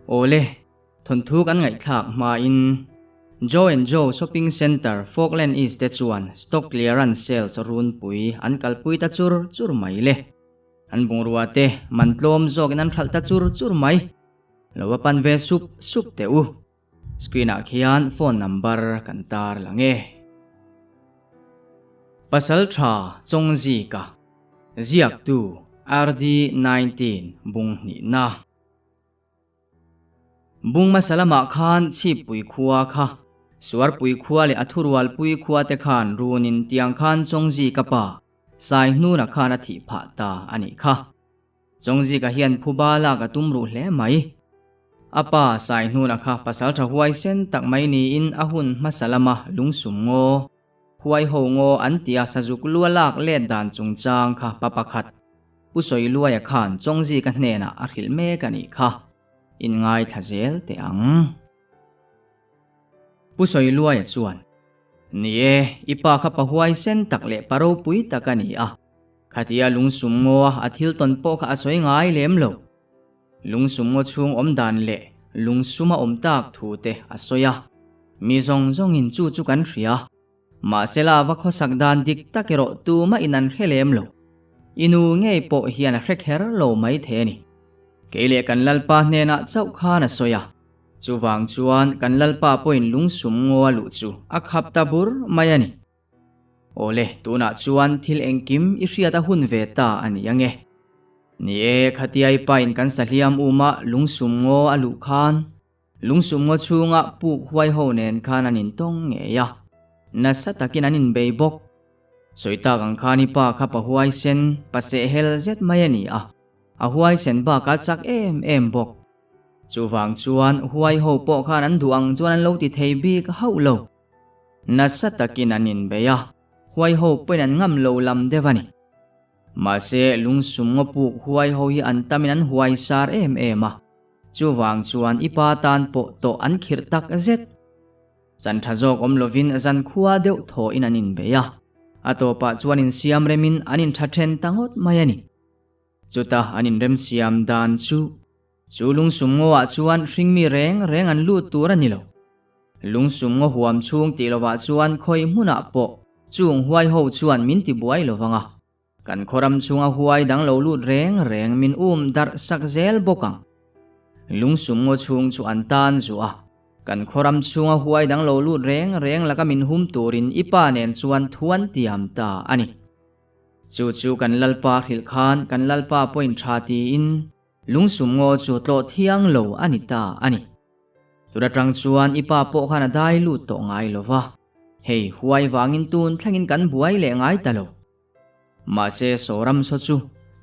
Awle, thawnthu kan ngaihthlak hmain Joe and Joe Shopping Centre, Falkland East te chuan stock clearance sales runpui an kalpui ta chur chur mai le. An bungrua te man tlawm zawkin an hralh ta chur chur mai. Lo va pan ve sup sup teh u. Screen ah khian phone number kan tar lang e. Pasal tha Chawngzika, Ziaktu RD 19 bung hnihna. Bung hmasa lamah khan Chhippui khua kha Suarpui khua leh a thurualpui khua te khan runin tiang khan Chawngzika pa Saihnuna khan a thih phah ta a nih kha. Chawngzika hian phuba lak a tum ruh hle mai. A pa Saihnuna kha pasal tha huaisen tak mai niin a hun hmasa lama lungsum ngaw, huai ho ngaw an tia sazuk lua lak let dan chungchang kha pa pakhat Pu Sawiluaia khan Chawngzika hnenah a hrilh mek a nih kha. Inngaithla zel teh ang. Pu Sawiluaia chuan, Ni e, i pa kha pa huaisen tak leh pa ropui tak a ni a. Khatia lungsum ngaw a thil tawn pawh kha a sawi ngai lem lo. Lungsum ngaw chhung awm dan leh lungsum a awm tak thu te a sawi a. Mi zawng zawngin chu chu kan hria. Mahsela va khawsak dan dik tak erawh tumah in an hre lem lo. I nu ngei pawh hian a hre kher lo mai thei a ni. Kei leh kan Lalpa hnenah chauh khan a sawi a. Chuvang chuan kan Lalpa pawhin lungsum ngaw a luh chu a khap ta bur mai a ni. Awle, tunah chuan thil engkim i hriat a hun ve ta a ni ange. Ni e, khatia i pain kan sahliam uma lungsum ngaw a luh khan, lungsum ngaw chhunga puk huai ho nen khan an intawng ngei a, nasa takin an inbei bawk. Sawi tak ang khan i pa kha pa huaisen, pa sehhel zet mai a ni a, a huaisen bakah chak em em bawk. Chuvang chuan huai ho pawh khan an duh ang chuan an lo ti thei bik hauh lo. Nasa takin an inbei a, huai ho pawhin an ngam lo lam deuh a ni. Mahse, lungsum ngaw puk huai ho hi an tamin an huai sar em em a, chuvang chuan i pa tan pawh tawh an khirh tak zet. Chan tha zawk awm lovin zankhua deuh thawhin an inbei a, a tawpah chuan insiam remin an intha then ta ngawt mai a ni. Chuta an inremsiam dan chu Chu lungsum ngawah chuan hringmi reng reng an lut tur a ni lo. Lungsum ngaw huam chhung tih lovah chuan khawi hmunah pawh chung huai ho chuan min ti buai lo vang a. Kan khawram chhunga huai dang lo lut reng reng min um darh sak zel bawk ang. Lungsum ngaw chhung chu an tan zuah a. Kan khawram chhunga huai dang lo lut reng reng laka min hum turin i pa nen chuan thuan tiam ta a ni. Chu chu kan Lalpa hrilh khan kan Lalpa pawhin tha tiin Lungsum ngaw chu tlawh thiang lo a ni ta a ni. Tun atang chuan i pa pawh khan a dai lut tawh ngai lo va, hei huai vangin tun thlengin kan buai leh ngai ta lo. Mahse Sawram saw chu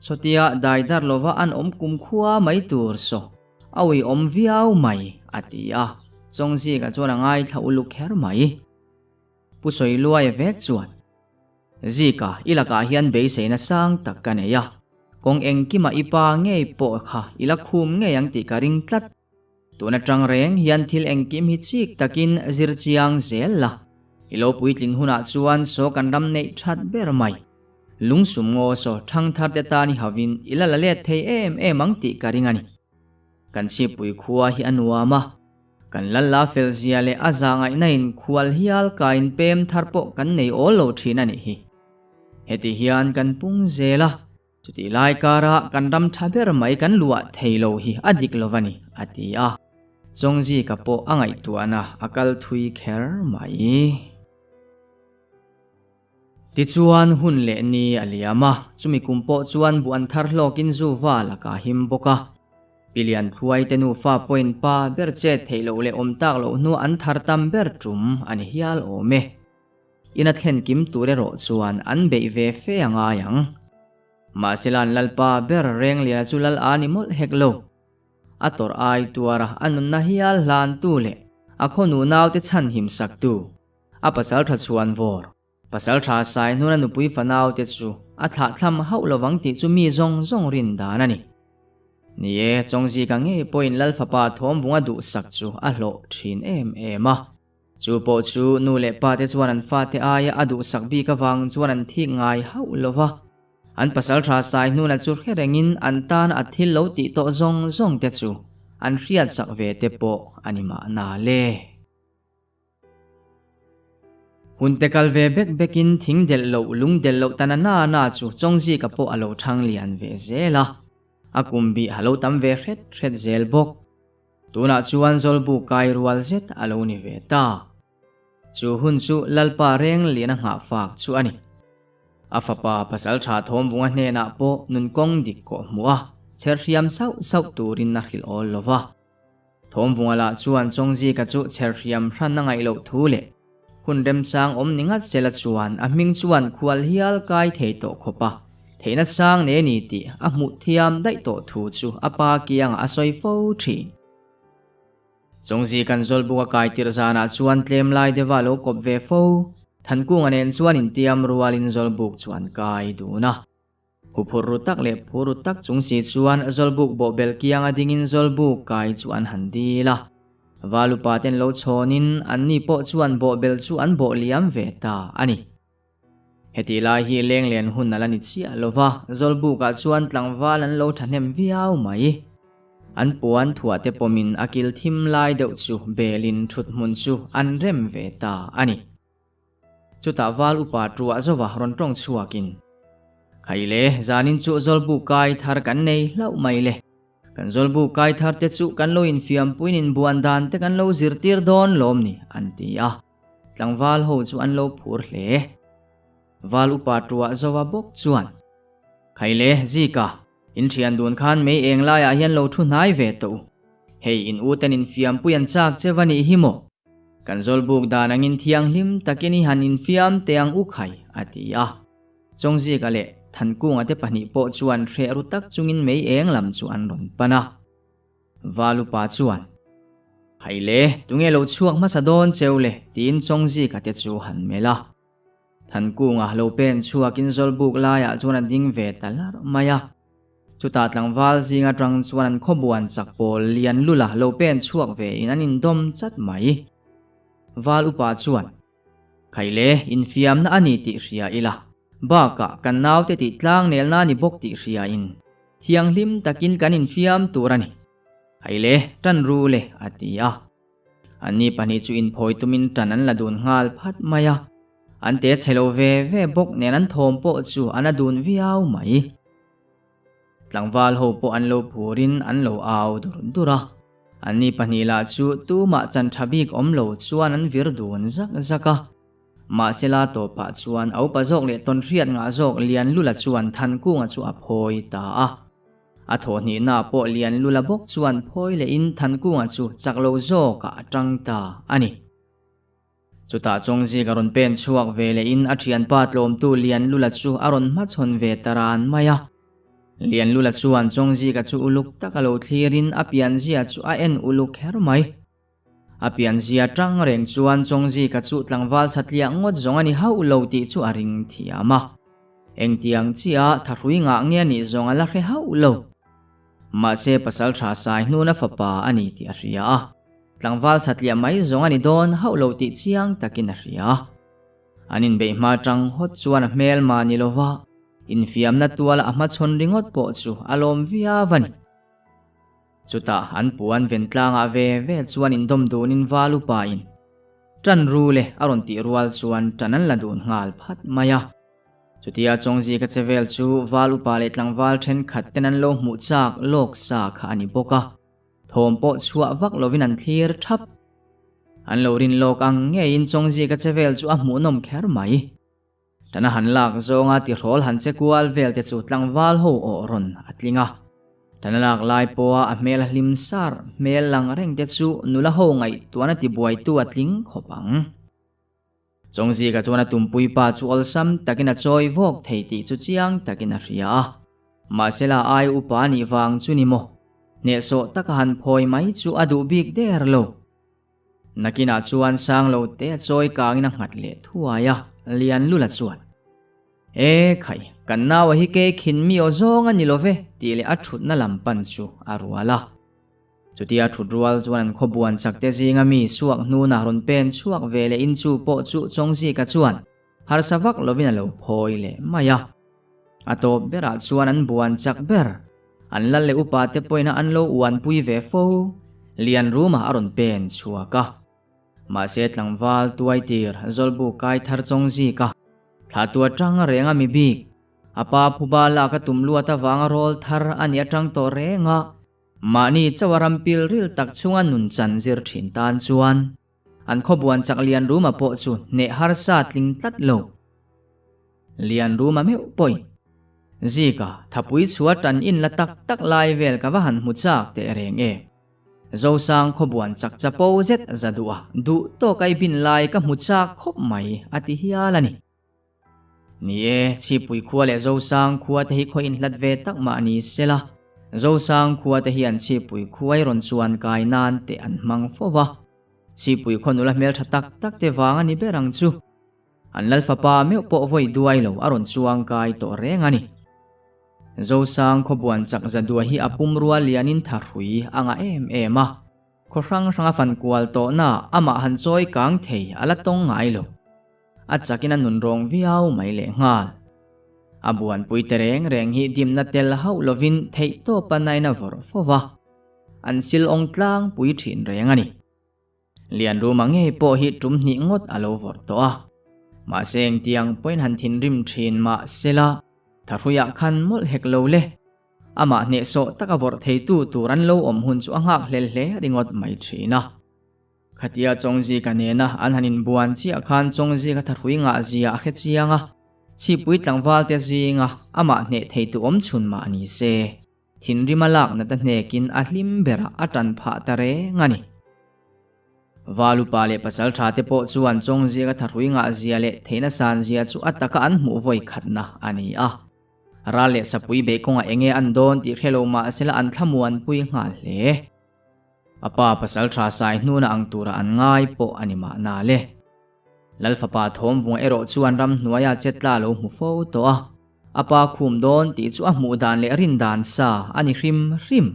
sawtia dai dar lova an awm kumkhua mai tur saw a uiawm viau mai a ti a, Chawngzika chuan a ngaithla uluk kher mai. Pu Sawiluaia vek chuan. Zika, i lakah hian beiseina sang tak ka nei a, kawng engkima i pa ngei pawh kha i la khum ngei ang tih ka ring tlat. Tun atang reng hian thil engkim hi chik takin zir chiang zel la, i lo puitlin hunah chuan saw kan ram neih that ber mai. Lungsum ngaw saw thangthar te tan i havin i la la let thei em em ang tih ka ring a ni. Kan chhippui khua hi a nuam a. Kan lalla fel zia leh a zahngaihna in khual hial ka in pem thar pawh kan nei awl lo thin a nih hi. Heti hian kan pung zel a, chutih lai kara kan ram tha ber mai kan luah thei lo hi a dik lo va ni, a ti a. Chawngzika pawh a ngaihtuahna a kal thui kher mai. Tichuan hun leh ni a liam a, chumi kum pawh chuan buh an thar hlawkin zu val a kah him bawk a. Pilian Thluai te nufa pawhin pa ber chet theih loh leh awm tak loh hnuah an thar tam ber tum a ni hial awm e. Ina thlen kim tur erawh chuan an beih ve fe a ngai ang. Mahsela an lalpa ber Rengliana chu lal a ni mawlh hek lo. A tawrh ai tuara a nunna hial hlantu leh a khawnu naute chhan himsaktu A pasal tha chhuan vawr. Pasal tha sai hnuna nupui fanau te chu a thlah thlam hauh lovang tih chu mi zawng zawng rin dan a ni. Ni e, Chawngzika ngei pawhin Lal fapa thawmvunga duhsak chu a hlawh thin em em a. Chu pawh chu nu leh pa te chuan an fate aia a duhsak bik avang chuan an thik ngai hauh lova. An pasal tha sai hnuna chu hre rengin an tana a thil lo tih tawh zawng zawng te chu an hriatsak ve te pawh a ni mahna le. Hun te kal ve bek bekin thing delh loh lung delh loh ta na na na chu Chawngzika pawh a lo thang lian ve zel a, a kum bih a lo tam ve hret hret zel bawk. Tunah chuan Zawlbu kai rual zet a lo ni ve ta. Chu hun chu Lalpa reng lian a nghah fak chu a ni. A fapa pasal tha Thawmvunga hnenah pawh nun kawng dik kawh hmuh a, chher hriam sauh sauh turin a hrilh awl lo va. Thawmvunga lah chuan Chawngzika chu chher hriam hran a ngaih loh thu leh hun remchang awm ni ngat sela chuan a hming chuan khual hial kai thei tawh khawp a, theihna sang nei a ni tih a hmuh thiam daih tawh thu chu a pa kiangah a sawi fo thin. Chawngzi kan Zawlbuka kai tirh zanah chuan tlem lai deuha lo kawp ve fo. Thankunga nen chuan intiam rualin Zawlbuk chu an kai dun a. Huphurh ru tak leh phur ru tak chung si chuan Zawlbuk bawhbel kianga dingin Zawlbuk kai chu an han dil a. Valupa ten lo chhawnin anni pawh chuan bawhbel chu an bawh liam ve ta a ni. Heti lai hi lenglen hun a la ni chiah lo va, Zawlbukah chuan tlangval an lo thahnem viau mai. An puan thuah te pawmin a kil thim lai deuh chu belin thut hmun chu an rem ve ta a ni. Chutah val upa tuah zova rawn tawng chhuakin, Khaile, zanin chu Zawlbuk kai thar kan nei hlauh mai le. Kan Zawlbuk kai thar te chu kan lo infiampuiin inbuan dan te kan lo zirtir dawn lawm ni, an ti a. Tlangval ho chu an lo phur hle. Val upa tuah zova bawk chuan, Khaile, Zika, in thian dun khan mei eng laiah hian lo thu hnai ve tawh u. Hei, in u ten infiampui an chak che va nih hi maw? Kan Zawlbuk dan angin thianghlim takin i han infiam teh ang u khai, a ti a. Chawngzika leh Thankunga te pahnih pawh chuan hreh ru tak chungin mei eng lam chu an rawn pan a. Valupa chuan, Haile, tunge lo chhuak hmasa dawn cheu le? tiin Chawngzika te chu han melh a. Thankunga lo pen chhuakin Zawlbuk laiah chuan a ding ve ta larh mai a. Chutah tlangval zing atang chuan an khawbuan chak pawl lian lula lo pen chhuak ve in an indawm chat mai. Val upa chuan, Khaile, infiamna a ni tih hria ila. Bakah kan naute tih tlang nelna a ni bawk tih hria in thianghlim takin kan infiam tur a ni. Haile, tan ru le, a ti a. Anni pahnih chu inphawi tumin tan an la dun nghal phat mai a. An te chhe lo ve ve bawk nen an thawm pawh chu an a dun viau mai. Tlangval ho pawh an lo phurin an lo au dur dur a. Anni pahnih lah chu tumah chan tha bik awm lo chuan an vir dun zak zak a. Mahsela tawpah chuan a upa zawk leh tawnhriat ngah zawk Lianlula chuan Thankunga chu a phawi ta a. A thawhhnihna pawh Lianlula bawk chuan phawi lehin Thankunga chu chak lo zawkah a tang ta a ni. Chutah Chawngzik a rawn pen chhuak ve lehin a thianpa tlawmtu Lianlula chu a rawn hmachhawn ve ta ran mai a. Lianlula chuan Chawngzika chu uluk taka lo thlirin a pianzia chu a en uluk kher mai. A pianzia tang reng chuan Chawngzika chu tlangval satliah ngawt zawng a ni hauh lo tih chu a ring thiam a. Engtiang chiah thahrui ngah nge a nih zawng a la hre hauh lo. Mahse pasal tha sai hnuna fapa a ni tih a hria a. Tlangval satliah mai zawng a ni dawn hauh lo tih chiang takin a hria. An inbeih hma tang hawt chuan a hmel mah ni lova infiamna tuala a hmachhawn ringawt pawh chu a lawm viau a ni. Chutah an puan ven tlangah ve ve chuan indawm dunin val upain Ṭan ru le a rawn tih rual chuan ṭan an la dun nghal phat mai a. Chutia Chawngzika che vel chu val upa leh tlangval ṭhenkhat ten an lo hmuh chak lawk sa kha a ni bawk a, thawm pawh chhuah vak lovin an thlir ṭhap. An lo rin lawk ang ngeiin Chawngzika che vel chu a hmuhnawm kher mai. Tana han lak zawnga tihrawl han che kual vel te chu tlangval ho awh rawn a tling a. Tana lak lai pawha a hmel a hlim sar hmel lang reng te chu nula ho ngaihtuahna tibuaitu a tling khawp ang. Chawngzika chuan a tumpui pa chu awlsam takin a chawi vawk thei tih chu chiang takin a hria a. Mahsela ai upa a nih vang chu ni maw? Hnehsawh taka han phawi mai chu a duh bik der lo. Nakinah chuan sang lo te a chawi kangin a nghat leh thuai a, Lianlula chuan, E khai, kan naua hi kei khin mi aw zawng a ni lo ve, tih leh a thutna lam pan chu a rual a. Chutia thut rual chuan an khawbuan chak te zinga mi suak hnuna rawn pen chhuak ve leh in chu pawh chu Chawngzika chuan harsa vak lovin a lo phawi leh mai a. A tawp berah chuan an buan chak ber. An lal leh upa te pawhin an lo uanpui ve fo. Lianruma a rawn pen chhuak a. Mahse tlangval tuai tir Zawlbu kai thar chawng zik a. Thla tu atang reng a mi bik. A pa phuba lak a tum luat avanga rawl thar a ni atang tawh reng a. Mahni chauh a ram pil ril tak chunga nun chan zir thin tan chuan an khawbuan chak Lianruma pawh chu hneh harsa tling tlat lo. Lianruma meuh pawhin Zika thapui chhua tan in la tak tak lai vel ka va han hmu chak teh reng e. Zosang khawbuan chak chapo zet za duh a, duh tawk ai bin lai ka hmu chak khawp mai a ti hial a ni. Ni e, Chhipui khua leh Zosang khua te hi khaw inhlat ve tak mah ni sela, Zosang khua te hian Chhipui khuai rawn chuan kai nan te an hmang fo va. Chhipui khaw nula hmeltha tak tak te vang a ni ber ang chu. An Lalfapa meuh pawh vawi duai lo a rawn chuang kai tawh reng a ni. Zosang khawbuan chak zadua hi a pumrua lianin thahrui a ngah em em a. Khaw hrang hrang a fan kual tawhna amah han chawi kang thei a la tawng ngai lo. A chakin a nun rawng viau mai leh nghal. A buanpui te reng reng hi dimna tel hauh lovin theihtawpa nain a vawrh fo va, an sil awng tlangpui thin reng a ni. Lianruma ngei pawh hi tum hnih ngawt a lo vawrh tawh a. Mahse engtiang pawhin han thinrim thin mah sela, Thahruiah khan mawlh hek lo le. Amah hnehsawh taka vawrh theitu tur an lo awm hun chu a nghak hlel hle ringawt mai thin a. Khatia Chawngzika nena an han inbuan chiah khan Chawngzika thahrui ngah zia a hre chiang a, chhipui tlangval te zinga amah hneh thei tu awm chhun mah ni se, thinrim a lak nat a hnekin a hlim berah a tan phah ta reng a ni. Valupa leh pasaltha te pawh chuan Chawngzika thahrui ngah zia leh theihna san zia chu a taka an hmuh vawi khatna a ni a. Ral leh sapui beih kawngah enge an dawn tih hre lo mah sela an thlamuanpui nghal hle. A pa pasal tha sai hnuna ang tura an ngai pawh a ni mahna le. Lal fapa thawmvunga erawh chuan ramhnuaia che tla lo hmu fo tawh a, a pa khum dawn tih chu a hmuh dan leh rin dan sa a ni hrim hrim.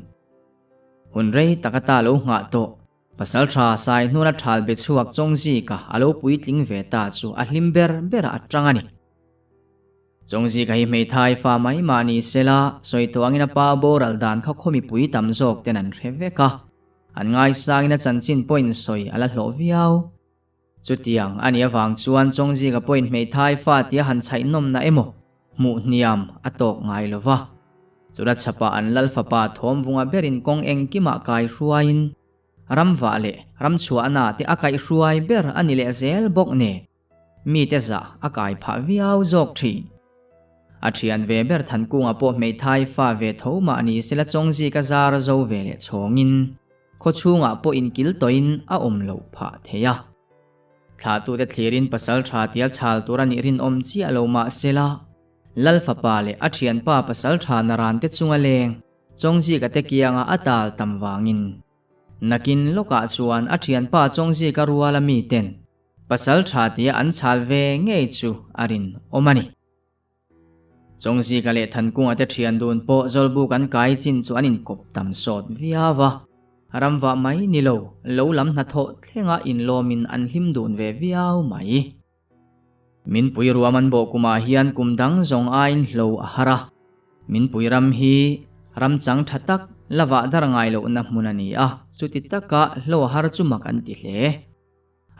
Hun rei tak ata lo nghah tawh, pasal tha sai hnuna thal be chhuak Chawngzika a lo puitling ve ta chu a hlim ber berah a tang a ni. Chawngzika hi hmeithai fa mai mah ni sela, sawi tawh angin a pa boral dan kha khaw mipui tam zawk ten an hre vek a, an ngaisangin a chanchin pawhin sawi a la hlawh viau. Chutiang a nih avang chuan Chawngzika pawhin hmeithai fa tia han chhaih nawmna emaw hmuh hniam a tawk ngai lo va. Chula chhapah an lal fapa thawmvunga berin kawng engkimah kai hruaiin ramvah leh ramchhuahna te a kaihhruai ber a ni leh zel bawk nen. Mite zah a kai phah viau zawk thin. A thian ve ber Thankungah pawh hmeithai fa ve tho mah ni sela Chawngzika zar zo ve leh chhawngin khaw chhungah pawh inkil tawhin a awm loh phah thei a. Thlahtute thlirin pasal tha tia chhal tur a nih rinawm chiah lo mah sela Lal fapa leh a thianpa pasal tha naran te chunga leng Chawngzika te kianga a tal tam vangin nakin lawkah chuan a thianpa Chawngzika ruala miten Pasal tha tia an chhal ve ngei chu a rinawm a ni. Chawngzika leh Thankunga te thian dun pawh Zawlbuk an kai chin chu an inkawp tam sawt viau a. Ramvah mai ni lo, lo lam hnathawh thlenga inlawmin an hlim dun ve viau mai. Min pui ruam an bawh kumah hian kum dang zawng aiin hlo a har a. Min pui ram hi ram chang tha tak la vah dar ngai lohna hmun a ni a, chuti taka hlo a har chu mak an ti hle.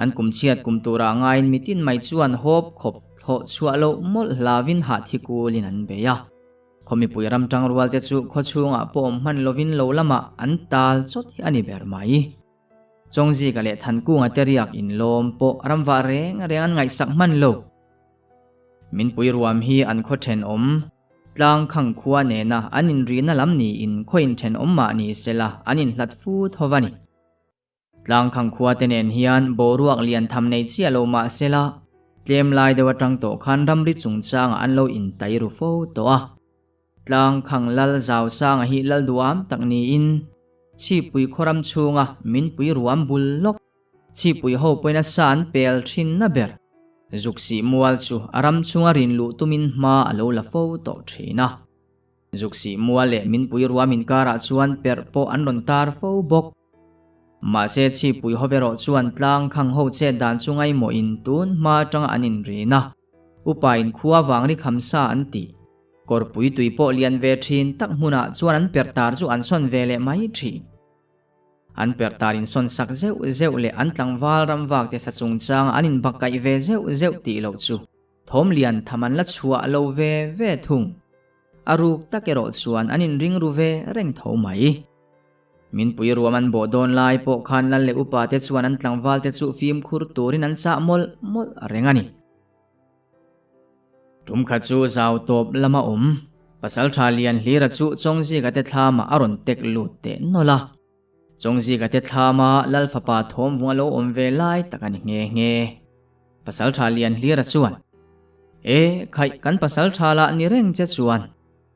An kum chhiat kum turah ngaiin mitin mai chuan hawp khawp thlawh chhuah loh mawlh hlauvin hahthi kulin an bei a. Khaw mipui ram tang rual te chu khaw chhungah pawh awm hman lovin lo lamah an tal chawt hi a ni ber mai. Chawngzika leh Thankunga te riak inlawm pawh ramvah reng reng an ngaihsak hman lo. Min pui ruam hi an khaw thenawm, tlang khang khua nena an inrihna lam niin khaw inthenawm mah ni sela an inhlat fu tho va ni. Tlangkhang khua te nen hian boruak lian tham nei chiah lo mah sela, tlem lai deuh atang tawh khan ramri chungchangah an lo intai ru fo tawh a. Tlangkhang lal zau sanga hi lal duam tak niin, chhipui khawram chhunga min pui ruam bul lawk, chhipui ho pawhin a sa an pel thin na ber. Zuksih mual chu a ram chhunga rin luh tumin hma a lo la fo tawh thin a. Zuksih mual leh minpui ruam inkarah chuan perh pawh an rawn tar fo bawk. Mahse chhipui ho erawh chuan tlang khang ho chet dan chu ngaimawhin tun hma atanga an inrin a, upain khua vang ri kham sa an ti. Kawrpui tui pawh lian ve thin tak hmunah chuan an perh tar chu an sawn ve leh mai thin. An perh tar insawn sak zeuh zeuh leh an tlangval ram vak te sa chungchanga an inbakkaih ve zeuh zeuh tih loh chu thawm lian tham an la chhuah lo ve ve thung. A ruk tak erawh chuan an inring ru ve reng tho mai. Min pui ruam an bawh dawn lai pawh khan lal leh upa te chuan an tlangval te chu fimkhur turin an chah mawlh mawlh reng a ni. Tum khat chu zau tawp lama awm Pasaltha Lian Hlira chu Chawngzika te thlamah a rawn tek lut teh nawlh a. Chawngzika te thlama Lal fapa thawmvung a lo awm ve lai tak a ni nghe nghe. Pasaltha Lian Hlira chuan, E, khaih kan pasaltha lah ni reng che chuan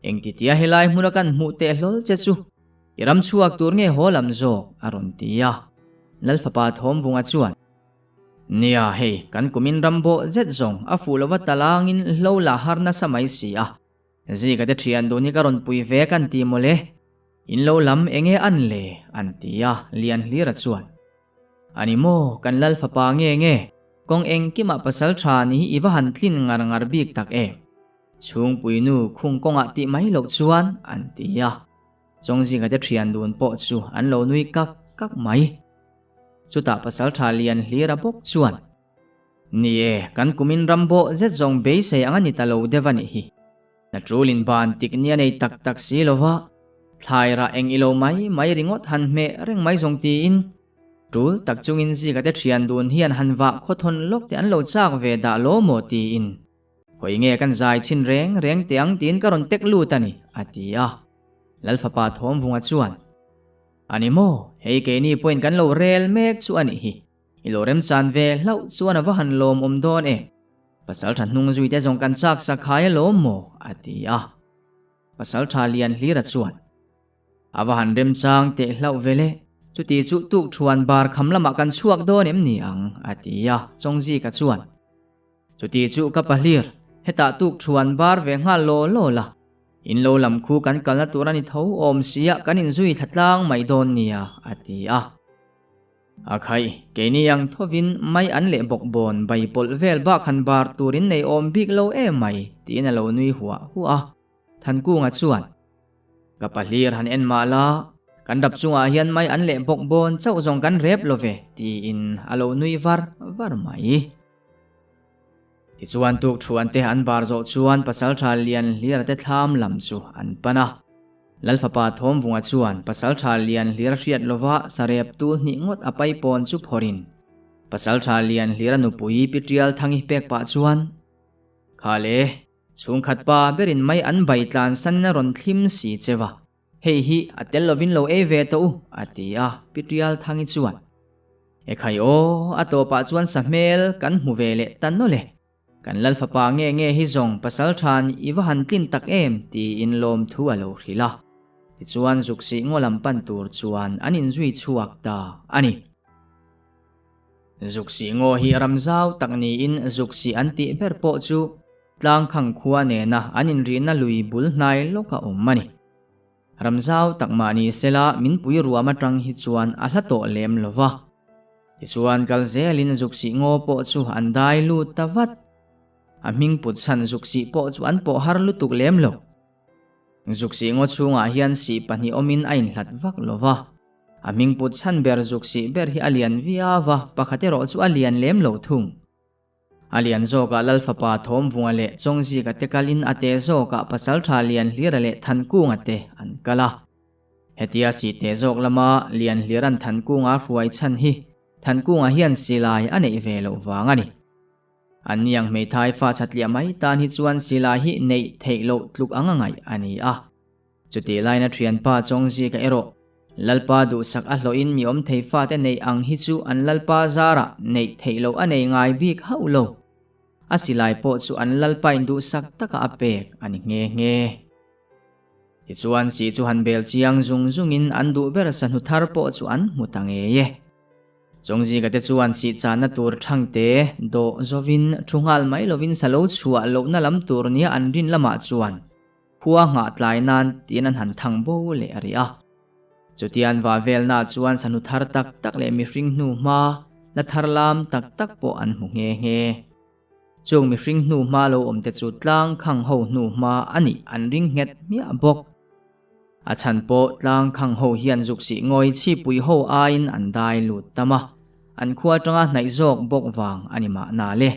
engtitia helai hmuna kan hmuh teh hlawl che chu i ram chhuak tur nge haw lam zawk a rawn ti a. Lal fapa thawmvunga chuan, Nia, hei, kan kumin ram bawh zet zawng a fuh lova talangin hlo la har nasa mai si a. Zika te thian dun hi ka rawn pui ve kan ti mawle. In lo lam enge an le? an ti a, Lian Hlira chuan. A ni maw, kan lal fapa nge nge, kawng engkimah pasal tha ni hi i va han tlin ngar ngar bik tak em? Chhungpuinu khung kawngah tih mai loh chuan, an ti a. Chawngzinga te thian dun pawh chu an lo nui kak kak mai. Chutah pasaltha lian hlira bawk chuan, Ni e, kan kumin ram bawh zet zawng beisei ang a ni ta lo deuh a nih hi. Na tulin ban tik ni a nei tak tak si lo va, thlai rah eng ilo mai mai ringawt han hmeh reng mai zawng tiin tul tak chungin zika te thian dun hian han vah khawthawn lawk te an lo chak ve dah lo maw tiin Khawi nge kan zai chhin reng reng teh ang tiin ka rawn tek lut a ni, a ti a. Lalfapa Thawmvunga chuan, A ni maw, hei keini pawhin kan lo rel mek chu a nih hi. I lo remchan ve hlauh chuan a va han lawmawm dawn em? Pasaltha hnung zuite zawng kan chak sak khai alawm maw? a ti a. Pasaltha lian hlira chuan, A va han remchang teh hlauh ve le, chuti chu tuk thuan bar kham lamah kan chhuak dawn em ni ang? a ti a, Chawngzika chuan, Chuti chu ka pahlir, hetah tuk thuan bar ve nghal law law la, in lo lam khu kan kalna tur a ni tho awm sia kan inzui thla tlang mai dawn nia, a ti a. A khaih, keini ang thovin mai an leh bawk bawn bai pawlh vel bak han bar turin nei awm bik lo em mai, tiin a lo nui huah huah a. Thankunga chuan, Ka pahlir han en mah la, kan rap chungah hian mai an leh bawk bawn chauh zawng kan rep lo ve, tiin a lo nui var var mai. Tichuan tuk thuante an bar zawh chuan Pasaltha Lian Hlira te thlam lam chu an pan a. Lalfapa Thawmvunga chuan Pasaltha Lian Hlira hriat lova sarep tul hnih ngawt a paipawn chu phawrhin Pasaltha Lian Hlira nupui Pi Tialthangi pek pah chuan, Kha le, Chhungkhat pa berin mai an bai tlan san a rawn thlim si che va, hei hi a tel lovin lo ei ve tawh u, a ti a, Pi Tialthangi chuan. Ekhai aw, a tawpah chuan sa hmel kan hmu ve leh ta nawlh e. Kan Lal fapa nge nge hi zawng pasal than i va han tlin tak em tiin lawmthu a lo hrilh a. Tichuan Zuksih ngaw lam pan tur chuan an inzui chhuak ta a ni. Zuksih ngaw hi ram zau tak niin Zuksih an tih ber pawh chu Tlangkhang khua nena an inrihna lui bul hnai lawk a awm a ni. Ram zau tak mah ni sela min pui ruam atang hi chuan a hla tawh lem lo va. Tichuan kal zelin Zuksih ngaw pawh chu an dai lut ta vat. A hming put chhan Zuksih pawh chu an pawh har lutuk lem lo. Zuksih ngaw chhungah hian sih pahnih awmin a inhlat vak lo va. A hming put chhan ber zuk sih ber hi a lian viau a, pakhat erawh chu a lian lem lo thung. A lian zawkah Lal fapa Thawmvunga leh Chawngzika te kalin a te zawkah Pasaltha Lianhlira leh Thankunga te an kal a. Hetia sih te zawk lama Lianhlira'n Thankunga a hruai chhan hi Thankunga hian silai a neih ve loh vang a ni. An niang hmeithai fa chhatliah mai tan hi chuan silai hi neih theih loh tluk ang a ngaih a ni a. Chutih laina thianpa Chawngzika erawh Lalpa duhsak a hlawhin mi awm thei fate neih ang hi chu an Lalpa zarah neih theih loh a nei ngai bik hauh lo. A silai pawh chu an Lalpain duhsak taka a pek a ni nghe nghe. Tichuan si chu han bel chiang zung zungin an duh ber sahnu thar pawh chu an hmu ta ngei e. Chawngzika te chuan sihchahna tur thangte dawh zovin thu nghal mai lovin sa lo chhuah lohna lam tur nia an rin lamah chuan Khua nghah tlai nan tiin an han thang bo leh a ri a. Chutian va velna chuan sahnu thar tak tak leh mihring hnu hma la thar lam tak tak pawh an hmu nghe nghe. Chung mihring hnuhma lo awm te chu tlang khang ho hnuhma a nih an ring nghet hmiah bawk. A chhan pawh tlang khang ho hian zuk sih ngawi chhipui ho aiin an dai lut tam a, an khua atanga hnaih zawk bawk vang a ni mahna le.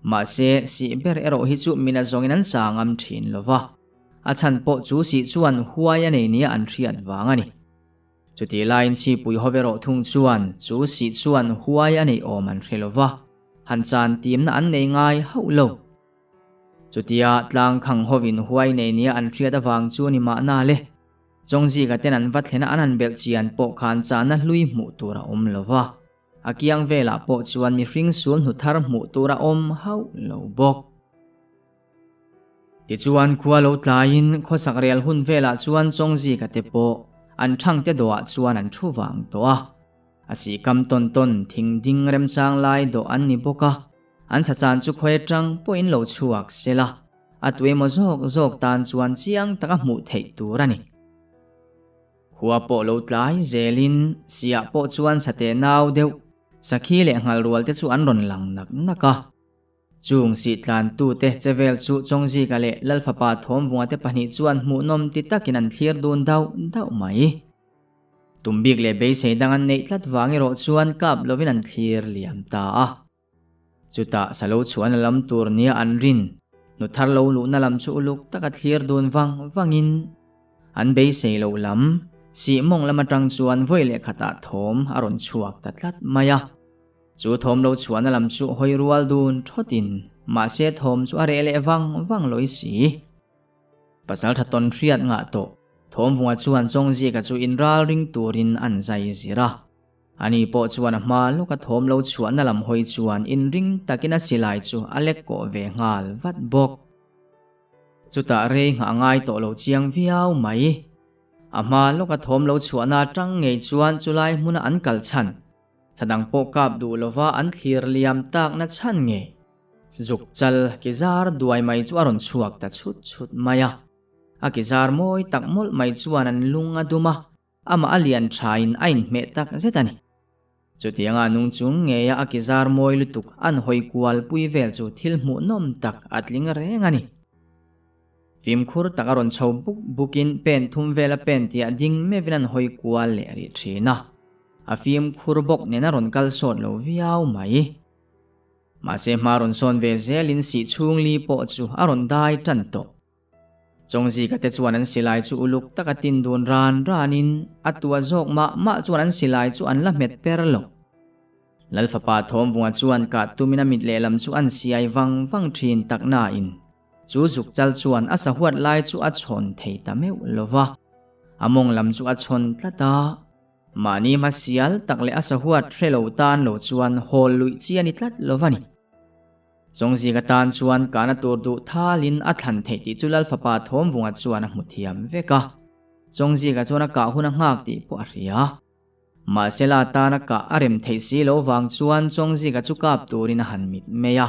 Mahse, sih ber erawh hi chu min a zawngin an sa ngam thin lo va, a chhan pawh chu sih chuan huai a nei nia an hriat vang a ni. Chutih laiin chhipui ho erawh thung chuan chu sih chuan huai a neih awm an hre lo va, han chan timna an nei ngai hauh lo. Chutia tlang khang hovin huai nei nia an hriat avang chu ni mahna le. Chawngzika ten an va thlena an han belh chian pawh khan chahna hlui hmuh tur a awm lo va. A kiang velah pawh chuan mihring sul hnu thar hmuh tur a awm hauh lo bawk. Tichuan khua lo tlaiin khawsak rel hun velah chuan Chawngzika te pawh an thangte dawhah chuan an thu vang tawh a. A sihkam tawn tawn thing ding remchang lai dawh an ni bawk a. An chhachan chu khawi atang pawhin lo chhuak se la, a tuemaw zawk zawk tan chuan chiang taka hmuh theih tur a ni. Khua pawh lo tlai zelin siah pawh chuan sateh nau deuh, sakhi leh nghal rual te chu an rawn lang nak nak a. Chung sih tlantute che vel chu Chawngzika leh Lalfapa Thawmvunga te pahnih chuan hmuhnawm ti takin an thlir dun dauh dauh mai. Tum bik leh beisei dang an neih tlat vang erawh chuan kap lovin an thlir liam ta a. Chutah sa lo chhuahna lam tur nia an rin, nu thar lo luhna lam chu uluk taka thlir dun vang vangin an beisei loh lam, sih mawng lam atang chuan vawi leh khatah thawm a rawn chhuak ta tlat mai a. Chu thawm lo chhuahna lam chu hawi rual dun thawtin mahse thawm chu a reh leh vang vang lawi si. Pasaltha tawn hriat ngah tawh Thawmvunga chuan Chawngzika chu inral ring turin an zai zir a. Ani pawh chuan a hma lawka thawm lo chhuahna lam hawi chuan inring takin a silai chu a lek kawh ve nghal vat bawk. Chutah rei nghah a ngai tawh lo chiang viau mai. A hma lawka thawm lo chhuahna atang ngei chuan chulai hmuna an kal chhan, thadang pawh kap duh lova an thlir liam takna chhan ngei. Zuk chal ki zar duai mai chu a rawn chhuak ta chhut chhut mai a. A ki zar mawi tak mawlh mai chuan an lung a dum a, amah a lian thain a inhmeh tak zet a ni. Chutianga nung chung ngeia a ki zar mawi lutuk an hawi kual pui vel chu thil hmuhnawm tak a tling reng a ni. Fimkhur tak a rawn chho buk bukin pen thum vel a pen tih a ding meuhin an hawi kual leh rih thin a. A fimkhur bawk nen a rawn kal sawt lo viau mai. Mahse hma rawn sawn ve zelin sih chhung li pawh chu a rawn dai tan tawh. Chawngzika te chuan an silai chu uluk taka tin dun ran ranin a tua zawk mah mah chuan an silai chu an la hmet per lo. Lalfapa Thawmvunga chuan kah tumin a mit lehlam chu an siai vang vang thin tak nain chu zuk chal chuan a sahuat lai chu a chhawn thei ta meuh lo va, a mawng lam chu a chhawn tlat a. Mahni hma sial tak leh a sahuat hre lo tan lo chuan hawl luih chi a ni tlat lo va ni. Chawngzika tan chuan kahna tur duh thalin a thlan theih tih chu Lalfapa Thawmvunga chuan a hmu thiam vek a. Chawngzika chuan a kah hun a nghak tih pawh a hria. Mahse la tana kah a rem theih si lo vang chuan Chawngzika chu kap turin a han mit mai a.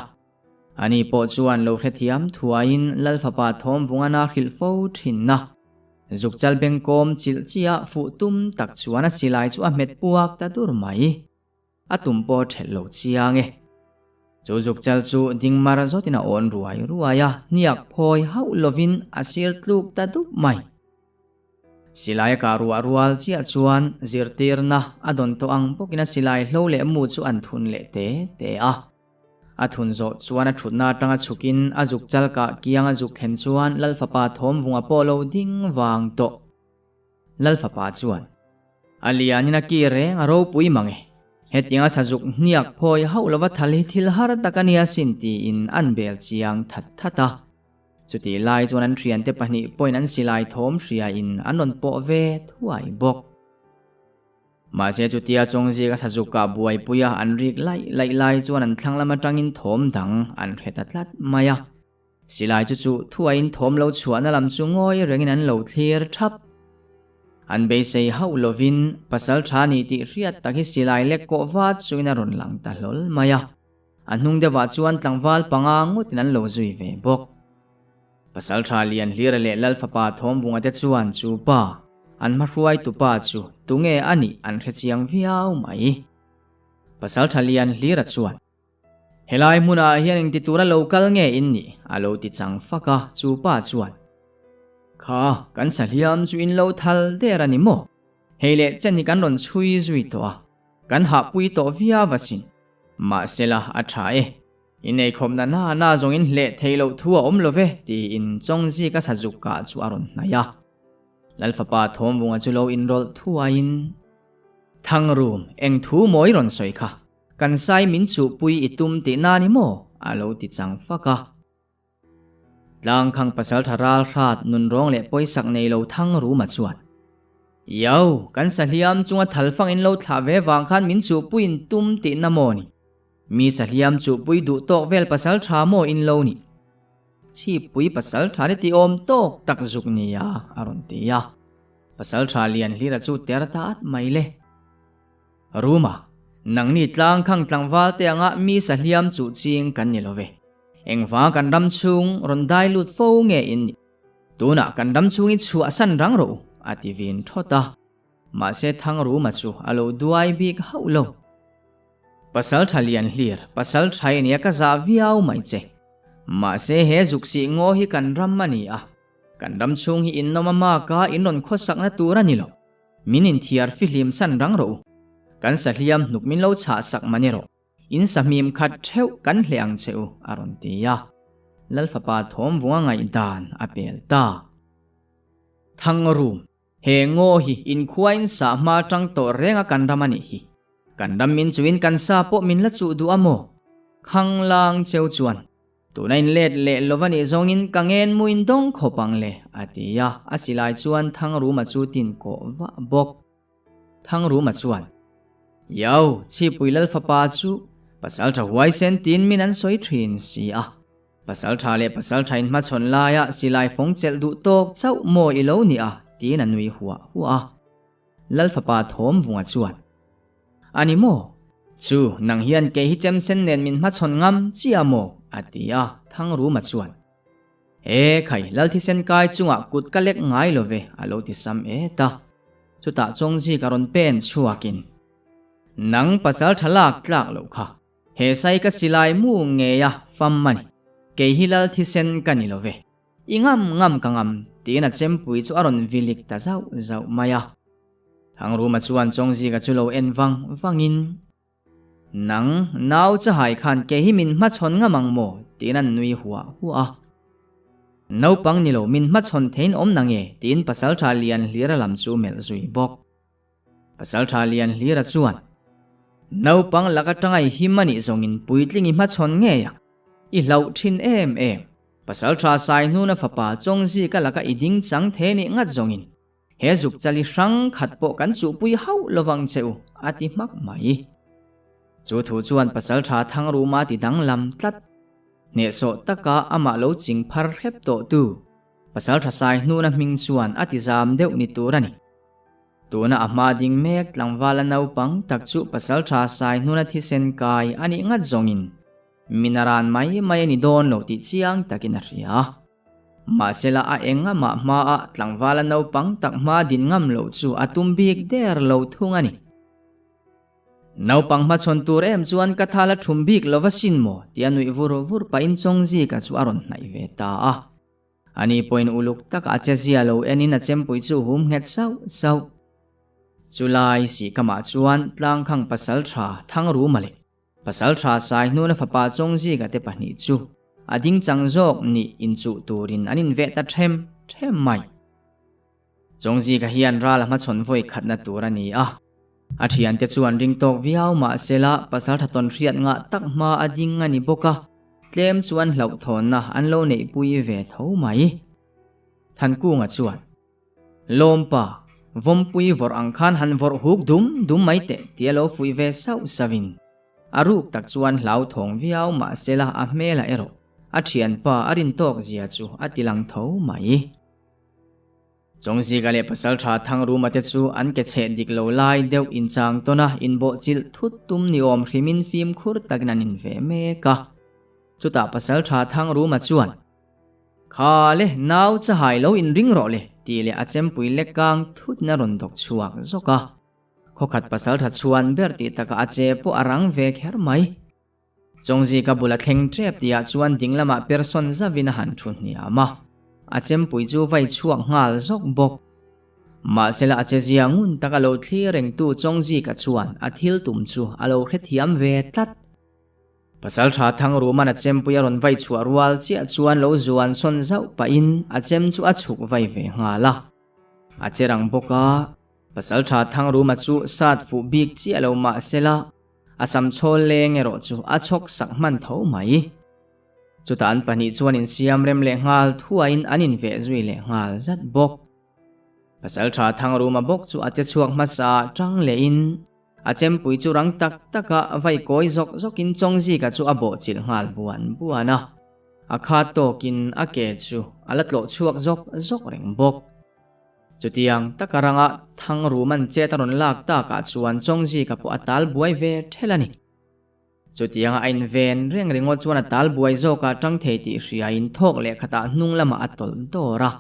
Ani pawh chuan lo hrethiam thuaiin Lalfapa Thawmvunga na hrilh fo thin a. Zukchal bengkawm chilh chiah fuh tum tak chuan a silai chu a hmet puak ta dur mai. A tum pawh ṭhelh lo chiang e. Chu zukchal chu ding mar zawtin a awn ruai ruai a, hniak phawi hauh lovin a sir tluk ta dup mai. Silai a kah ruah rual chiah chuan zirtirna a dawn tawh ang bawkin a silai hlo leh mu chu an thun leh te te a. A thun zawh chuan a thutna atanga chhukin a zuk chal kah kiang a zuk thlen chuan Lalfapa Thawmvunga pawh lo ding vang tawh. Lalfapa chuan, A lianin a ki reng a ropui mang e. Hetianga sazuk hniak phawi hauh lova thal hi thil har tak a nia sin tiin an bel chiang that that a. Chutih lai chuan an thiante pahnih pawhin an silai thawm hriain an rawn pawh ve thuai bawk. Mahse chutia Chawngzika sazuk ah buaipuia an rik laih laih lai chuan an thlang lam atangin thawm dang an hre ta tlat mai a. Silai chu chu thuaiin thawm lo chhuahna lam chu ngawi rengin an lo thlir thap. An beisei hauh lovin pasal tha ni tih hriat tak hi silai lek kawh vat chuin a rawn lang ta hlawl mai a. A hnung deuhah chuan tlangval panga ngawtin an lo zui ve bawk. Pasal tha lian Hlira leh Lal fapa Thawmvunga te chuan chu pa, an hmahruaitu pa chu tunge a nih an hre chiang viau mai. Pasal tha lian Hlira chuan. Helai hmunah hian engti tura lo kal nge in nih? a lo ti chang fak a, chu pa chuan, Kha, kan sahliam chu in lo thal der a ni maw? Hei leh chen hi kan rawn chhui zui tawh a, kan hahpui tawh viau asin. Mahsela, a tha e. In eikhawpna na na zawng in hleh theih loh thu a awm lo ve, tiin Chawngzika sazuk kah chu a rawn hnaih a. Lalfapa Thawmvunga chu lo inrawlh thuaiin, Thangrum, eng thu maw i rawn sawi kha? Kan sai min chuhpui i tum tih na ni maw? a lo ti chang fak a. Tlangkhang pasaltha ral hrat nunrawng leh pawisak nei lo thang ruma chuan, Iau, kan sahliam chunga thalfang in lo thlah ve vang khan min chuhpui in tum tih na maw ni? Mi sahliam chuhpui duh tawk vel pasaltha maw in lo ni? Chhippui pasaltha ni ti awm tawk tak zuk nia, a rawn ti a. Pasaltha lian hlira chu ter ta at mai le. Ruma, nangni tlang khang tlangval te anga mi sahliam chuh ching kan ni lo ve. Engvang kan ram chhung rawn dai lut fo nge in nih? Tunah kan ram chhung i chhuah san rang rawh u, a ti vin thawt a. Mahse Thang Ruma chu a lo duai bik hauh lo. Pasal tha lian hlir, pasal tha i nia ka zah viau mai che. Mahse he zuksih ngaw hi kan ram a ni a, kan ram chhung hi in nawm a mak a, in rawn khawsakna tur a ni lo. Min inthiar fihlim san rang rawh u. Kan sahliam hnuk min lo chhah sak mani rawh. In sahmim khat theuh kan hleh ang che u, a rawn ti a. Lalfapa thawmvunga ngaihdan a pel ta. Thangrum, he ngaw hi inkhuain sah hma tang tawh reng a kan ram a nih hi. Kan ram min chuin kan sa pawh min la chuh duh a maw? Khanglang cheu chuan Tuna in let leh lo va nih zawngin ka ngen muin dawng khawp ang le, a ti a, a silai chuan Thangruma chu tin kawh vah bawk. Thangruma chuan, Iau, Chhipui Lalfapa chu Pasaltha huaisen tiin min an sawi thin si a, Pasaltha leh Pasaltha in hmachhawn laia silai fawng chelh duh tawk chauh maw i lo ni a, tiin a nui huah huah a. Lalfapa Thawmvunga chuan, A ni maw? Chu, nang hian kei hi chemsen nen min hmachhawn ngam chiah maw? a ti a, Thangruma chuan, E khai, Lalthisen kai chungah kut ka lek ngai lo ve, a lo ti sam et a. Chutah Chawngzika rawn pen chhuakin, Nang pasal tha lak tlak loh kha, he sai ka silai mu ngei a fam a ni, kei hi Lalthisen ka ni lo ve. I ngam ngam ka ngam, tiin a chempui chu a rawn vilik ta zauh zauh mai a. Thangruma chuan Chawngzika chu lo en vang vangin, Nang, nau chahai khan ke hi min hmachhawn ngam ang maw? tiin an nui huah huah a. Naupang ni lo, min hmachhawn theiin awm na nge? tiin Pasalṭha Lianhlira lam chu melh zui bawk. Pasalṭha Lianhlira chuan, Naupang laka ṭangai him a nih zawngin puitling i hmachhawn ngei ang, i hlauh ṭhin em em. Pasalṭha Saihnuna fapa Chawngzika laka i ding chang the nih ngat zawngin he zuk chali hrang khat pawh kan chuhpui hauh lovang che u, a ti hmak mai. Chu thu chuan Pasalṭha Thangruma ti danglam tlat. Hnehsawh taka amah lo ching phar hrep tawhtu Pasalṭha Saihnuna hming chuan a ti zam deuh ni tur a ni. Tuna a hma ding mek tlangvala naupang tak chu Pasalṭha Saihnuna thisen kai a nih ngat zawngin Min a ran mai mai a ni dawn lo tih chiang takin a hria. Mahsela a eng amah hmaah tlangvala naupang tak hma din ngam loh chu a tum bik der lo thung a ni. Naupang hmachhawn tur em chuan ka thal a thum bik lo va sin maw tia nuih vur vur pahin Chawngzika chu a rawn hnaih ve ta a. Ani pawhin uluk taka a che zia lo enin a chempui chu hum nghet sauh sauh. Chulai sihkamah chuan tlangkhang pasaltha Thangruma leh Pasalṭha Saihnuna fapa Chawngzika te pahnih chu a ding chang zawk nih inchuh turin an inveh ta ṭhem ṭhem mai. Chawngzika hian ral a hmachhawn vawi khatna tur a ni a. A ṭhiante chuan ring tawk viau mah sela pasalṭha tawnhriat ngah tak hma a ding a ni bawk a, tlem chuan hlauhthawnna an lo neihpui ve tho mai. Thankunga chuan. Lawmpa, vawmpui vawrh ang khan han vawrh huk dum dum mai teh tia lo fuih ve sauh sauhin a ruk tak chuan hlauthawng viau mahsela a hmelah erawh a thianpa a rin tawk zia chu a ti lang tho mai. Chawngzika leh Pasaltha Thangruma te chu an ke chheh dik lo lai deuh inchang tawn a inbawhchilh thut tum ni awm hrimin fimkhur takin an inve mek a. Chutah Pasaltha Thangruma chuan. Kha le, nau chahai lo inring rawh le, tih leh a chempui lek kang thutna rawn dawk chhuak zawk a. Khawkhat pasaltha chhuan ber tih takah a che pawh a rang ve kher mai. Chawngzika bul a thleng tep tihah chuan ding lamah per sawn zauhin a han thu hniam a, a chempui chu vai chhuak nghal zawk bawk. Mahsela a chezia ngun taka lo thlir rengtu Chawngzika chuan a thil tum chu a lo hrethiam ve tlat. Pasalṭha Thangruman a chempui a rawn vai chhuah rual chiah chuan lo zuan sawn zauh pahin a chem chu a chhuk vai ve nghal a. A che rang bawk a, Pasalṭha Thangruma chu sat fuh bik chiah lo mah sela a sam chhawl leng erawh chu a chhawk sak hman tho mai. Chutah an pahnih chuan insiam rem leh nghal thuaiin an inveh zui leh nghal zat bawk. Pasalṭha Thangruma bawk chu a che chhuak hmasa ṭang lehin A chempui chu rang tak taka vai kawi zawk zawkin Chawngzika chu a bawh chilh nghal buan buan a. A khat tawkin a ke chu a la tlawh chhuak zawk zawk reng bawk. Chutiang taka ranga Thangruman chet a rawn lak takah chuan Chawngzika pawh a tal buai ve ṭhelh a ni. Chutianga a inven reng ringawt chuan a tal buai zawkah ṭang thei tih hriain thawk leh khatah hnung lamah a tawlh dawr a.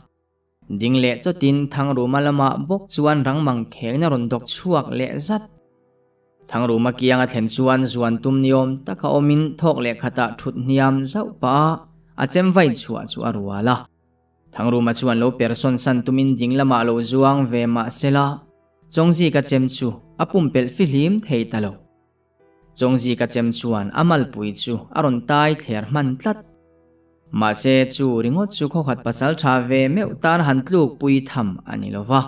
Ding leh chawtin Thangruma lamah bawk chuan rangmang khengna rawn dawk chhuak leh zat. Thangruma kiang a thlen chuan zuan tum niawm taka awmin thawk leh khatah thut hniam zauh pah a chem vai chhuah chu a rual a. Thangruma chuan lo per sawn san tumin ding lamah lo zuang ve mah sela, Chawngzika chem chu a pumpelh fihlim thei ta lo. Chawngzika chem chuan a malpui chu a rawn tai thler hman tlat. Mahse chu ringawt chu khawkhat pasal tha ve meuh tan han tluk pui tham a ni lo va.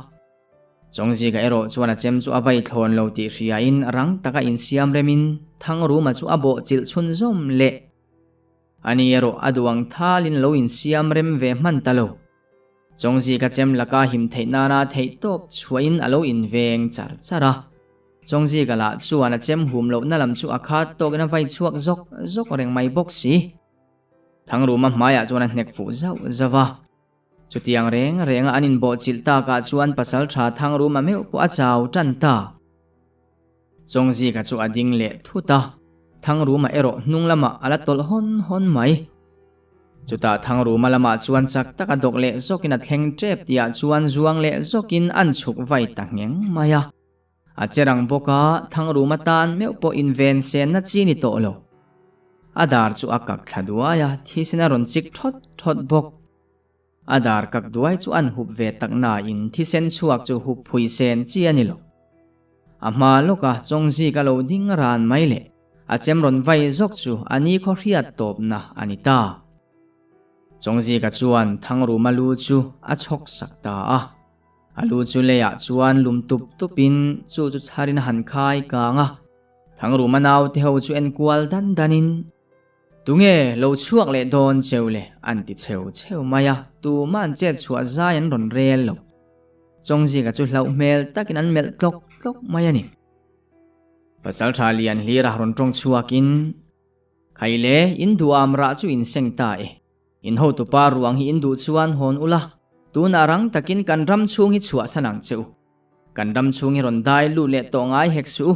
Chawngzika erawh chuan a chem chu a vai thlawn lo tih hriain rang taka insiam remin Thangruma chu a bawh chilh chhun zawm leh. Ani erawh a duang thalin lo insiam rem ve hman ta lo. Chawngzika chem laka him theih nana theih tawp chhuahin a lo inveng char char a. Chawngzika lah chuan a chem hum lohna lam chu a khat tawkin a vai chhuak zawk zawk reng mai bawk si. Thangruma hmaiah chuan a hnek fuh zauh zauh a. Chutiang reng renga an inbawhchilh takah chuan pasalṭha Thangruma meuh pawh a chau tan ta. Chawngzika chu a ding leh thut a, Thangruma erawh hnung lamah a la tawlh hawn hawn mai. Chutah Thangruma lamah chuan chak taka dawk leh zawkin a thleng tep tihah chuan zuang leh zawkin an chhuk vai ta ngheng mai a. A che rang bawk a, Thangruma tan meuh pawh inven senna chi ni tawh lo. A dar chu a kak thla duai a, thisen a rawn chik thawt thawt bawk. A dar kak duai chu an hup ve tak nain thisen chhuak chu hup phui sen chi a ni lo. A hma lawka Chawngzika lo ding ran mai leh a chem rawn vai zawk chu a ni khaw hriat tawpna a ni ta. Chawngzika chuan Thangruma lu chu a chhawk sak ta a. A lu chu leiah chuan lum tup tupin chu chu chharin a han khai kang a. Thangruma naute ho chu enkual dan danin Tunge lo chhuak leh dawn cheu le? an ti cheu cheu mai a, tumah an chet chhuah zai an rawn rel lo. Chawngzika chu hlauh hmel takin an melh tlawk tlawk mai a ni. Pasalṭha lian hlira rawn ṭawng chhuakin, Khai le, in duham rah chu in seng ta e. In hotupa ruang hi in duh chuan hawn ula, tunah rang takin kan ram chhung hi chhuahsan ang che u. Kan ram chhung hi rawn dai lut leh tawh ngai hek suh u.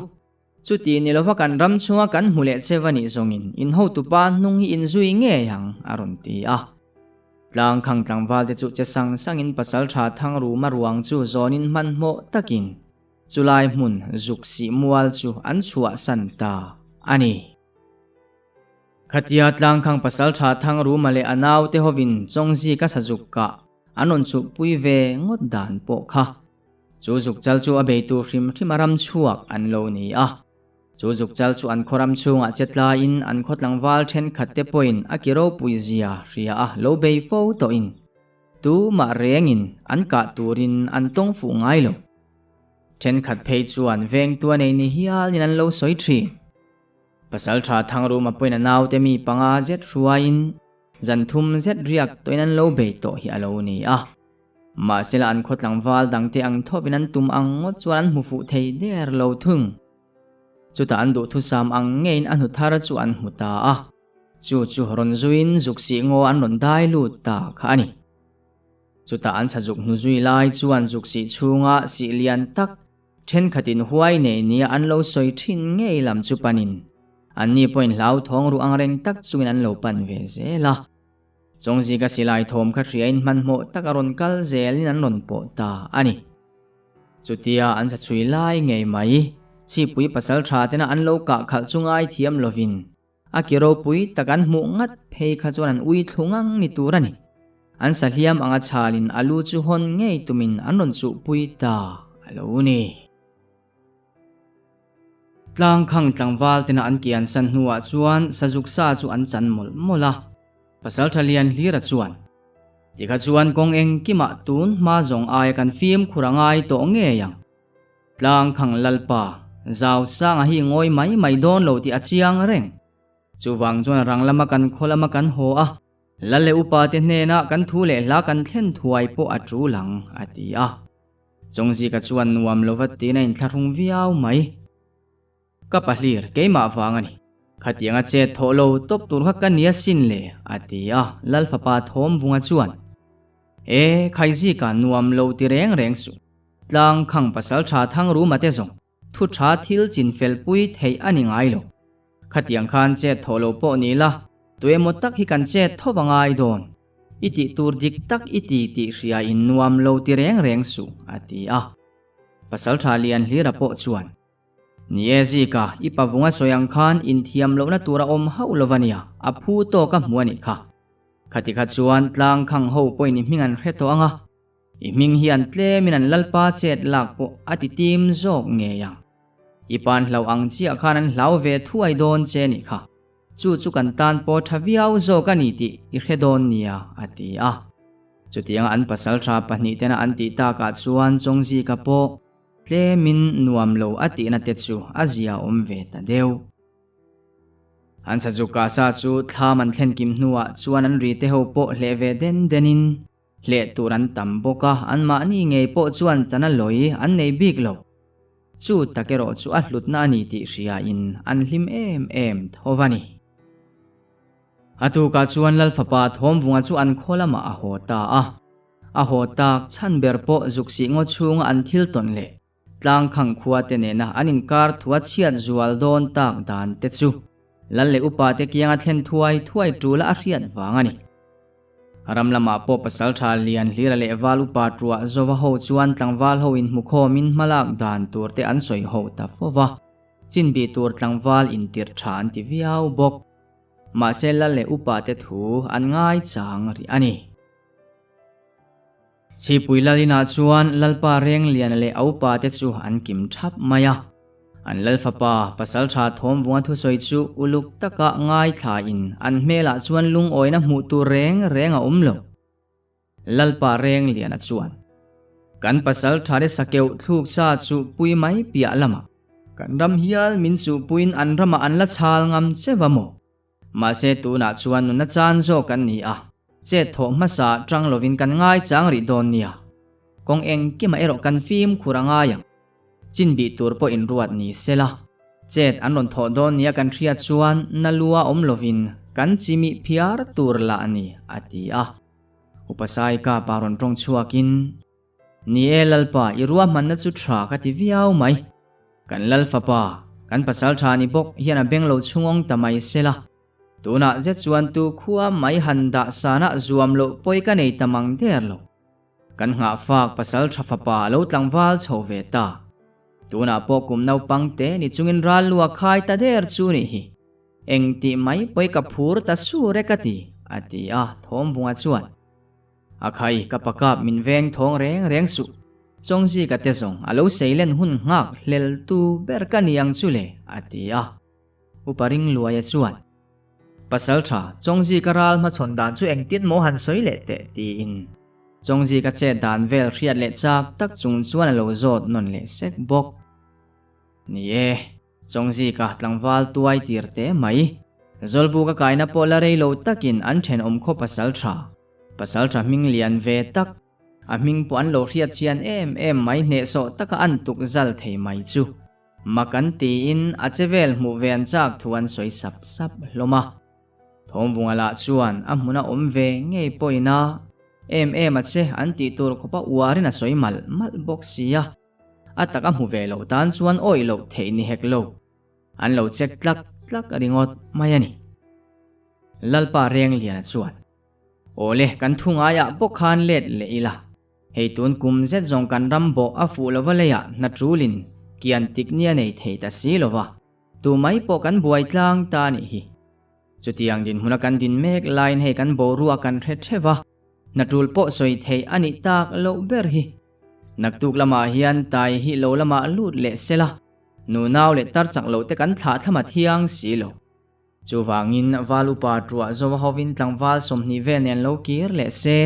Chuti ni lova kan ram chhunga kan hmu leh che va nih zawngin in hotupa hnung hi in zui ngei ang, a rawn ti a. Tlang khang tlangval te chu che sang sangin pasaltha Thangruma ruang chu zawnin hmanhmawh takin chulai hmun zuk sih mual chu an chhuahsan ta a ni. Khatia tlang khang pasaltha Thangruma leh a naute hovin Chawngzika sazuk kah an rawn chhuhpui ve ngawt dan pawh kha Chu zukchal chu a beitu hrim hrim a ram chhuak an lo ni a. Chu zukchal chu an khaw ram chhungah che tlaiin an khaw tlangval thenkhat te pawhin a ki ropui zia hria a lo bei fo tawhin tumah rengin an kah turin an tawng fuh ngai lo. Thenkhat phei chuan vengtu a nei ni hialin an lo sawi thin. Pasaltha Thangruma pawhin a naute mi panga zet hruaiin zan thum zet riak tawhin an lo bei tawh hi a lo ni a. Mahsela an khaw tlangval dangte ang thawvin an tum ang ngawt chuan an hmu fuh thei der lo thung. Chutah an duhthusam ang ngeiin a hnu thar chu an hmu ta a, chu chu rawn zuiin zuk sih ngaw an rawn dai lut ta kha a ni. Chutah an chha zuk hnu zui lai chuan zuk sih chhunga sih lian tak thenkhatin huai nei nia an lo sawi thin ngei lam chu panin anni pawhin hlauthawng ruh angreng tak chungin an lo pan ve zel a. Chawngzika silai thawm kha hriain hmanhmawh tak a rawn kal zelin an rawn pawh ta a ni. Chutia an sa chhui lai ngei mai, chhipui pasal tha tena an lo kah khalh chu ngai thiam lovin A ki ropui tak an hmuh ngat phei kha chuan an ui thlu ngang ni tur a ni. An sahliam anga chhalin a lu chu hawn ngei tumin an rawn chuhpui ta a lo ni. Tlangkhang tlangval tena an kian san hnuah chuan sazuk sa chu an chan mawlh mawlh a. Pasaltha lian hlira chuan, Tikha chuan kawng engkimah tun hma zawng aia kan fimkhur a ngai tawh ngei ang. Tlangkhang Lalpa, zau sanga hi ngawi mai mai dawn lo tih a chiang reng. Chuvang chuan rang lama kan khaw lama kan haw a, Lal leh upa te hnenah kan thu leh hla kan thlen thuai pawh a tul ang, a ti a. Chawngzika chuan nuam lova tiin a inthlahrung viau mai. Ka pahlir, keimah vang a ni. Khatianga chet thawh lo tawp tur kha ka nia sin le, a ti a, Lal fapa Thawmvunga chuan, E, Khaizika nuam lo ti reng reng suh. Tlang khang pasal tha thang ruma te zawng thu tha thil chin fel pui theih a ni ngai lo. Khatiang khan chet thawh lo pawh ni la, tuemaw tak hi kan chet tho va ngai dawn. I tih tur dik tak i ti tih hria in nuam lo ti reng reng suh, a ti a. Pasal tha lian hlira pawh chuan, Ni e Zika, i pavunga sawi ang khan inthiam lohna tur a awm hauh lo va nia, a phu tawk a hmu a nih kha. Khati kha chuan tlang khang ho pawhin i hming an hre tawh ang a, I hming hian tlemin an Lalpa chet lak pawh a ti tim zawk ngei ang. I pan hlau ang chiah khan an hlau ve thuai dawn che nih kha. Chu chu kan tan pawh tha viau zawk a ni tih i hre dawn nia, a ti a. Chutianga an pasaltha pahnih tena an tih takah chuan Chawngzika pawh tlemin nuam lo a tihna te chu a zia awm ve ta deuh. An sazuk kah sa chu thlam an thlen kim hnuah chuan an ri te ho pawh hleh ve den denin Hleh tur an tam bawk a, anmahni ngei pawh chuan chana lawi an nei bik lo. Chu tak erawh chu a hlutna a ni tih hriain an hlim em em tho va ni. A tukah chuan Lal fapa Thawmvunga chu an khaw lamah a haw ta a. A haw tak chhan ber pawh zuksih ngaw chhunga an thil tawn leh Tlangkhang khua te nena an inkar thua chhiat zual dawn tak dan te chu Lal leh upa te kianga thlen thuai thuai tul a hriat vang a ni. Ram lamah pawh pasaltha lian hlira leh val upa tuah zova ho chuan tlangval ho inhmukhawmin hmalak dan tur te an sawi ho ta fo va, chinbih tur tlangval intirh tha an ti viau bawk. Mahse Lal leh upa te thu an ngaichang rih a ni. Chhipui Lalinah chuan Lalpa Rengliana leh a upa te chu an kim thap mai a. An Lal fapa, Pasaltha Thawmvunga thusawi chu uluk taka ngaithlain an hmelah chuan lungawina hmuh tur reng reng a awm lo. Lalpa Rengliana chuan, Kan Pasaltha te sakeuh thluk sa chu pui mai piah lamah kan ram hial min chuhpuiin an ramah an la chhal ngam che va maw? Mahse tunah chuan nuna chan zawk kan ni a, chet thawh hmasa tang lovin kan ngai chang rih dawn nia. Kawng engkimah erawh kan fimkhur a ngai ang. Chinbih tur pawh inruat ni sela, chet an rawn thawh dawn nia kan hriat chuan na lua awm lovin kan chimih phiar tur lah a ni, a ti a. Upa Saika pa rawn tawng chhuakin, Ni e Lalpa, i ruahmanna chu tha ka ti viau mai. Kan Lal fapa, kan pasal tha ni bawk hian a beng lo chhungawng ta mai sela. Tunah zet chuan tu khua mai han dah sanah zuam loh pawi ka nei ta mang der lo. Kan nghahfak pasal tha fapa a lo tlangval chho ve ta. Tunah pawh kum naupang te ni chungin ral lu a khai ta der chu nih hi. Eng tih mai pawi ka phur ta sur e ka ti, a ti a, Thawmvunga chuan. A khai, ka pakap min veng thawng reng reng suh. Chawngzika te zawng a lo seilen hun nghak hlel tu ber ka ni ang chu le, a ti a. Upa Ringluaia chuan, Pasal tha, Chawngzika ral hmachhawn dan chu engtin maw han sawi leh teh, tiin Chawngzika chet dan vel hriat leh chak tak chung chuan a lo zawt nawn leh sek bawk. Ni e, Chawngzika tlangval tuai tir teh mai. Zawlbuka kaina pawh la rei lo takin an thenawm khaw pasal tha. Pasal tha hming lian ve tak, a hming pawh an lo hriat chian em em mai hnehsawh taka an tuk zal thei mai chu mak an tiin a che vel hmuh ve an chak thu an sawi sap sap hlawm a. Thawmvunga lah chuan a hmun a awm ve ngei pawhin a em em a che an tih tur khawpa uarin a sawi malh malh bawk si a, a tak a hmu ve lo tan chuan awih loh theih ni hek lo. An lo check tlak tlak ringawt mai a ni. Lalpa Rengliana chuan, Awle, kan thu ngaiah bawk khan let leh ila. Hei tun kum zet zawng kan ram bawh a fuh lova leiah hna tulin kian tik nia nei thei ta si lova, tu mai pawh kan buai tlang ta nih hi. Chutiang dinhmuna kan din mek laiin hei kan boruak kan hre theuh a, hna tul pawh sawi theih a nih tak loh ber hi. Naktuk lamah hian tai hi lo lamah lut leh sela, nunau leh tar chak loh te kan thlah thlama thiang si lo. Chuvangin val upa tuah zo hovin tlangval 20 vel nen lo kir leh se.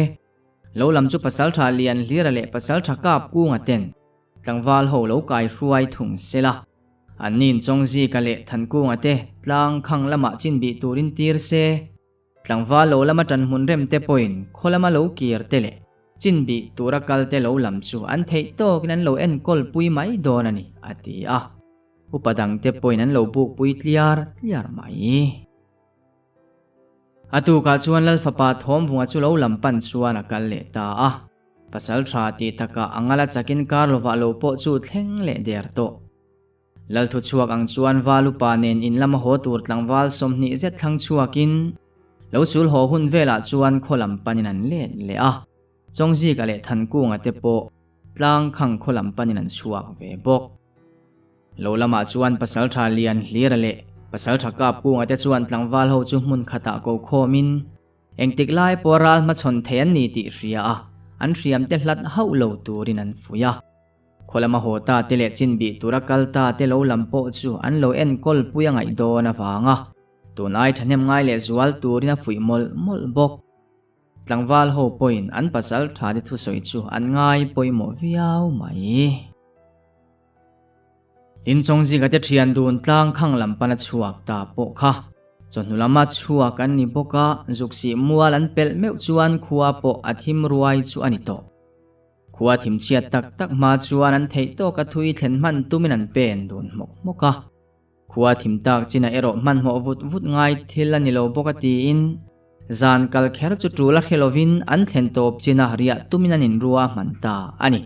Lo lam chu pasaltha lian hlira leh pasaltha kap kunga ten tlangval ho lo kai hruai thung sela. An nin Chawngzika leh Thankunga te tlang khang lamah chin bih turin tir se. Tlangval lo lama tan hmun rem te pawhin khaw lama lo kir te leh chin bih tura kal te lo lam chu an theih tawkin an lo enkawl pui mai dawn a ni, a ti a. Upa dangte pawhin an lo buk pui tliar tliar mai. A tukah chuan Lal fapa Thawmvunga chu lo lam pan chuan a kal leh ta a. Pasal tha tih takah a ngala chakin kar lovah lo pawh chu thleng leh der tawh. Lal thu chhuak ang chuan Val upa nen in lama haw tur tlangval 20 zet thlang chhuakin lo chul haw hun velah chuan khaw lam panin an let leh a. Chawngzika leh Thankunga te pawh tlang khang khaw lam panin an chhuak ve bawk. Lo lamah chuan Pasaltha Lian Hlira leh Pasaltha Kapkunga te chuan tlangval ho chu hmun khatah ko khawmin engtik lai pawh ral hmachhawn thei an ni tih hria a, an hriam te hlat hauh lo turin an fuih a. Khaw lama haw ta te leh chin bih tura kal ta te lo lam pawh chu an lo enkawl pui a ngaih dawn avanga tun ai thahnem ngai leh zual turin a fuih mawlh mawlh bawk. Tlangval ho pawhin an pasal tha te thusawi chu an ngai pawimawh viau mai. Tin Chawngzika te thian dun tlang khang lam pana chhuak ta pawh kha chawhnu lama chhuak an ni bawk a, zuksih mual an pelh meuh chuan khua pawh a thim ruai chu a ni tawh. Khua thim chhiat tak tak hma chuan an theih tawk a thui thlen hman tumin an pen dun hmawk hmawk a. Khua thim tak chinah erawh hmanhmawh vut vut ngai thil a ni lo bawk a tiin zan kal kher chu tul a hre lovin an thlen tawp chinah riah tumin an inrua hman ta a ni.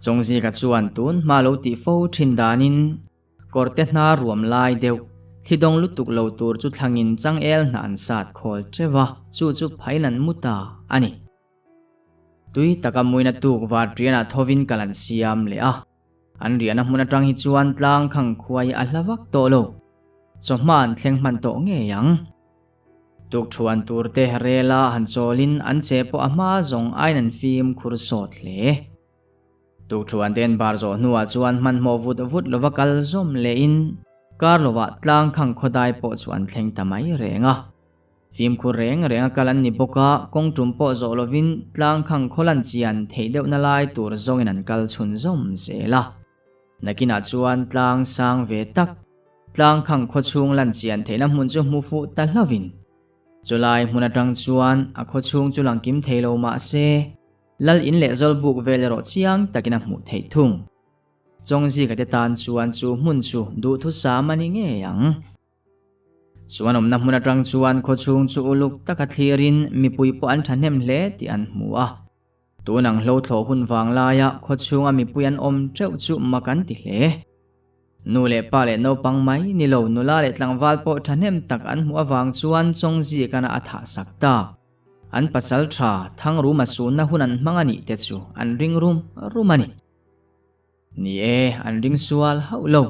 Chawngzika chuan tun hma lo tih fo thin danin kawrte hna ruam lai deuh thi dawng lutuk lo tur chu thlangin changel hna an sat khawl teuh a, chu chu phain an mu ta a ni. Tui taka muina tuk var ṭianah thovin kal an siam leh a, an riahna hmun aṭang hi chuan tlang khang khuai a hla vak tawh lo. Chawhma an thleng hman tawh ngei ang. Tukṭhuan turte rela han chawlin an che pawh a hma zawng aiin an fimkhur sawt hle. Tukṭhuan te an bar zawh hnuah chuan hmanhmawh vut vut lova kal zawm lehin kar lovah tlang khang khawdai pawh chu an thleng ta mai reng a. Fimkhur reng reng a kal an ni bawk a, kawng tum pawh zawh lovin tlang khang khaw lan chian theih deuhna lai tur zawngin an kal chhun zawm zel a. Nakinah chuan tlang sang ve tak, tlang khang khaw chhung lan chian theihna hmun chu hmu fuh ta hlauhin chulai hmun atang chuan a khaw chhung chu lang kim thei lo mah se, lal in leh zawl buk vel erawh chiang takin a hmuh theih thung. Chawngzika te tan chuan chu hmun chu duhthusam a ni ngei ang. Chuan awmna hmun atang chuan khaw chhung chu uluk taka thlirin mipui pawh an thahnem hle tih an hmu a. Tun ang hlo thlawh hun vang laia khaw chhunga mipui an awm teuh chu mak an ti hle. Nu leh pa leh naupang mai ni lo nula leh tlangval pawh thahnem tak an hmuh avang chuan Chawngzikana a thah sak ta. An pasal tha Thangruma sunna hun an hmang a nih te chu an ring rum rum a ni. Ni e, an ring sual hauh lo.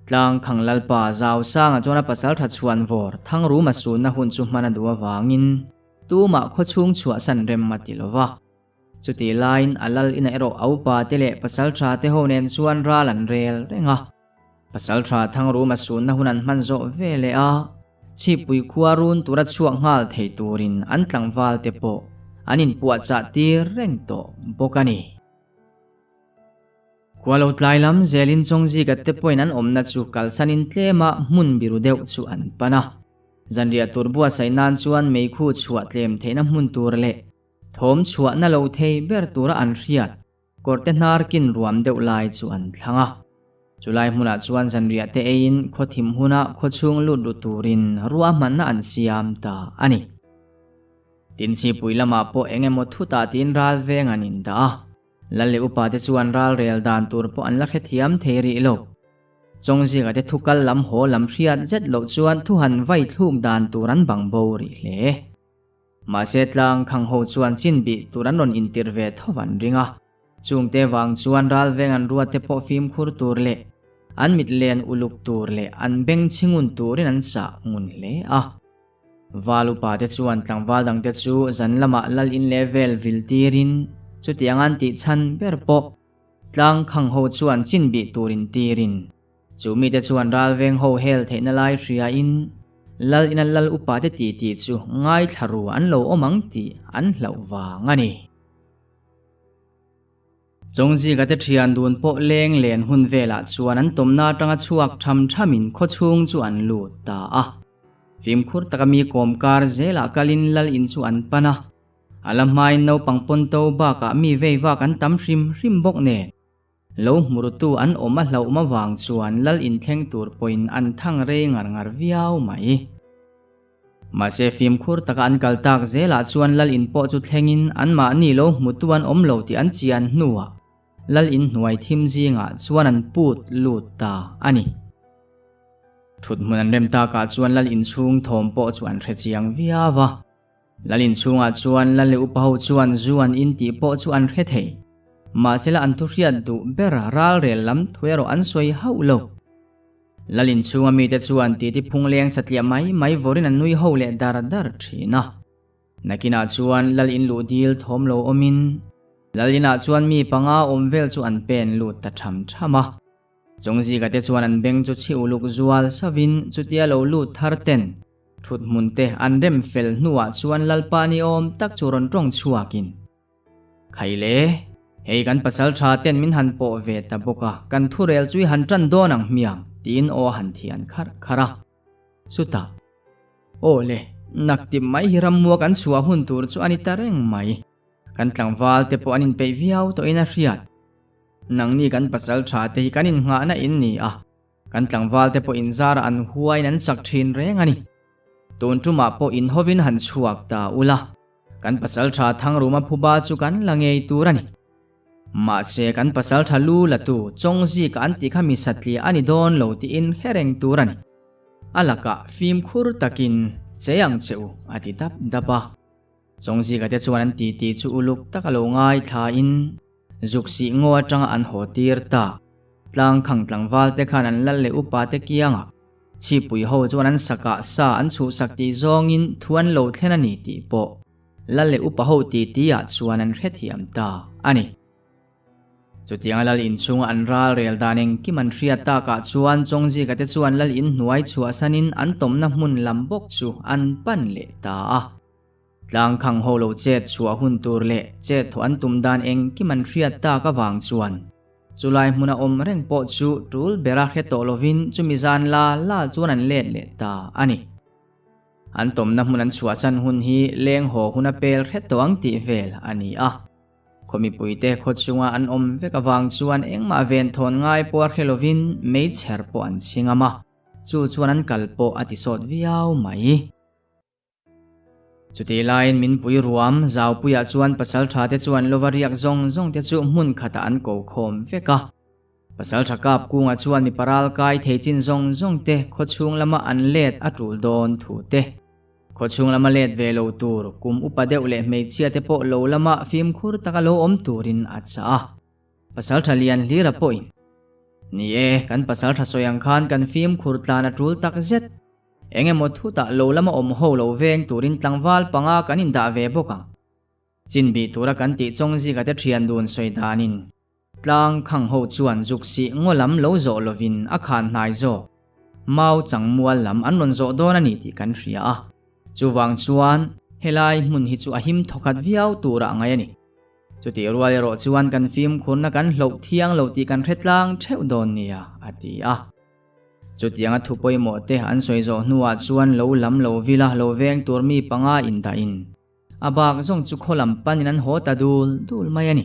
Tlang Khang Lalpa Zau Sanga chuan a pasal tha chhuan vawr Thangruma sunna hun chu hman a duh avangin tumah khaw chhung chhuahsan rem a ti lo va. Chutih laiin a lal inah erawh a upa te leh pasal tha te ho nen chuan ral an rel reng a. Pasal tha Thangruma sunna hun an hman zawh ve leh a, Chhipui khua run tura chhuak nghal thei turin an tlangval te pawh an inpuahchah tir reng tawh bawk a ni. Khua lo tlai lam zelin Chawngzika te pawhin an awmna chu kalsanin tlema hmun biru deuh chu an pan a. Zanriah tur buatsaih nan chuan meikhu chhuah tlem theihna hmun tur leh thawm chhuahna lo thei ber tura an hriat kawrte hnar kin ruam deuh lai chu an thlang a. Chulai hmunah chuan zanriah te eiin khaw thim huna khaw chhung lut ru turin ruahmanna an siam ta a ni. Tin chhipui lamah pawh eng emaw thutah tiin ral veng an indah a. Lal leh upa te chuan ral rel dan tur pawh an la hrethiam thei rih lo. Chawngzika te thu kal lam haw lam hriat zet loh chuan thu han vai thluk dan tur an bang bo rih hle. Mahse tlang khang ho chuan chin bih tur an rawn intir ve tho an ring a. Chungte vang chuan ral veng an ruat te pawh fimkhur tur leh. An mit len uluk tur leh an beng chhi ngun turin an chah ngun hle a. Val upa te chuan tlangval dangte chu zan lamah lal in leh vel vil tirin chutiang an tih chhan ber pawh tlang khang ho chuan chin bih turin tirin chu mite chuan ralveng ho hel theihna lai hriain lal ina lal upa te tih tih chu ngaithla ru an lo awm ang tih an hlauh vang a ni. Chawngzika te thian dun pawh leng len hun velah chuan an tawmna atanga chhuak tham thamin khawchhung chu an lut ta a. Fimkhur taka mi kawm kar zelah kalin lal in chu an pan a. A la hmain naupang pawn to bakah mi vei vak an tam hrim hrim bawk nen. Lo hmurutu an awm a hlauhma vang chuan lal inthleng tur pawhin an thang rei ngar ngar viau mai. Mahse fimkhur taka an kal tak zelah chuan lal in pawh chu thlengin anmahni lo hmutu an awm lo tih an chian hnuah lal in hnuai thim zingah chuan an put lut ta a ni. Thut hmun an rem takah chuan lal inchhung thawm pawh chu an hre chiang viau a. Lal inchhungah chuan lal leh upa ho chuan zu an in tih pawh chu an hre thei. Mahsela an thuhriat duh ber ralrel lam thu erawh an sawi hauh lo. Lal inchhunga mite chuan titi phung leng satliah mai mai vawrin an nui ho leh dar dar thin a. Nakinah chuan lal in luh dil thawm lo awmin lal inah chuan mi panga awm vel chu an pen lut ta tham tham a. Chawngzika te chuan an beng chu chhi uluk zual savin chutia lo lut thar ten thut hmun te an rem fel hnuah chuan lalpa ni awm tak chu rawn tawng chhuakin, Khaile, hei kan pasal tha ten min han pawh ve ta bawk a, kan thurel chu i han tan dawn ang hmiang, tiin aw a han thian kharh kharh a. Chutah, Aw le, naktip mai hi rammuak an chhuah hun tur chu a ni ta reng mai. Kan tlangval te pawh an inpeih viau tawhin a hriat. Nangni kan pasal tha te hi kan innghahna in ni a, kan tlangval te pawh inzarah an huain an chak thin reng a ni. Tun tumah pawh inhovin han chhuak ta ula, kan pasal tha Thangruma phuba chu kan la ngei tur a ni. Mahse kan pasal tha lu la tu Chawngzika an tih kha mi satliah a ni dawn lo tiin hre reng tur a ni. A lakah fimkhur takin che ang che u a ti dap dap a. Chawngzika te chuan an titi chu uluk taka lo ngaithlain zuk sih ngaw atanga an haw tir ta. Tlangkhang tlangval te khan an lal leh upa te kiangah chhipui ho chuan an sakah sa an chhuhsak tih zawngin thu an lo thlen a ni tih pawh lal leh upa ho titi ah chuan an hrethiam ta a ni. Chutianga lal inchhunga an ral rel dan engkim an hriat takah chuan Chawngzika te chuan lal in hnuai chhuahsanin an tawmna hmun lam bawk chu an pan leh ta a. Tlangkhang ho lo chet chhuah hun tur leh chet thawh an tum dan engkim an hriat tak avang chuan chulai hmuna awm reng pawh chu tul bera hre tawh lovin chumi zan la la chuan an let leh ta a ni. An tawmna hmun an chhuahsan hun hi leng haw hun a pel hret tawh ang tih vel a ni a. Khaw mipuite khaw chunga an awm vek avang chuan engmah ven thawn ngai pawh a hre lovin meichher pawh an chhing am a, chu chuan an kal pawh a tisawt viau mai. Chutih laiin min pui ruam Zaupuiah chuan pasaltha te chuan lova riak zawng zawng te chu hmun khatah an ko khawm vek a. Pasaltha kap kungah chuan mipa ral kai thei chin zawng zawng te khaw chhung lama an let a tul dawn thu te. Khaw chhung lama let ve lo tur kum upa deuh leh hmeichhia te pawh lo lama fimkhur taka lo awm turin a chah a. Pasaltha lian hlira pawhin, Ni e, kan pasaltha sawi ang khan kan fimkhur tlan a tul tak zet. Eng emaw thutah lo lama awm ho lo veng turin tlangval panga kan indah ve bawk ang. Chin bih tura kan tih chawng zika te thian dun sawi danin tlang khang ho chuan zuk sih ngaw lam lo zawh lovin a khan hnai zawk mau chang mual lam an rawn zawh dawn a ni tih kan hria a. Chuvang chuan helai hmun hi chu a him thawkhat viau turah ngai a ni. Chutih rual erawh chuan kan fimkhurna kan hloh thiang lo tih kan hre tlang theuh dawn nia, a ti a. Chutianga thu pawimawh te an sawi zawh hnuah chuan lo lam lo vila lo veng tur mi panga indahin a bak zawng chu khaw lam panin an haw ta dul dul mai a ni.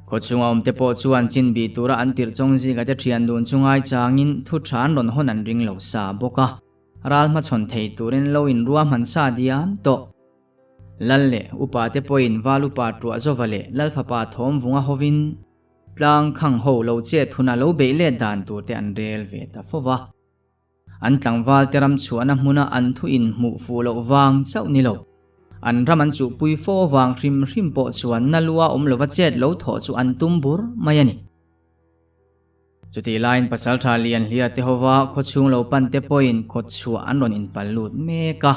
Khaw chhunga awmte pawh chuan chin bih tura an tirh chawng zinga te thian dun chu ngaichangin thu tha an rawn hawn an ring lo sa bawk a, ral hmachhawn thei turin lo inruahman sa diam tawh. Lal leh upa te pawhin val upa tuah zawva leh lal fapa thawm vunga hovin Tlang khang ho lo chet huna lo beih let dan tur te an rel ve ta fo va. An tlangval te ram chhuahna hmuna an thu in hmuh fuh loh vang chauh ni lo. An ram an chuhpui fo vang hrim hrim pawh chuan na lua awm lova chet lo thawh chu an tum bur mai a ni. Chutih laiin pasalṭha lian hliar te hova khawchhung lo pan te pawhin kawtchhuah an rawn inpal lut mek a.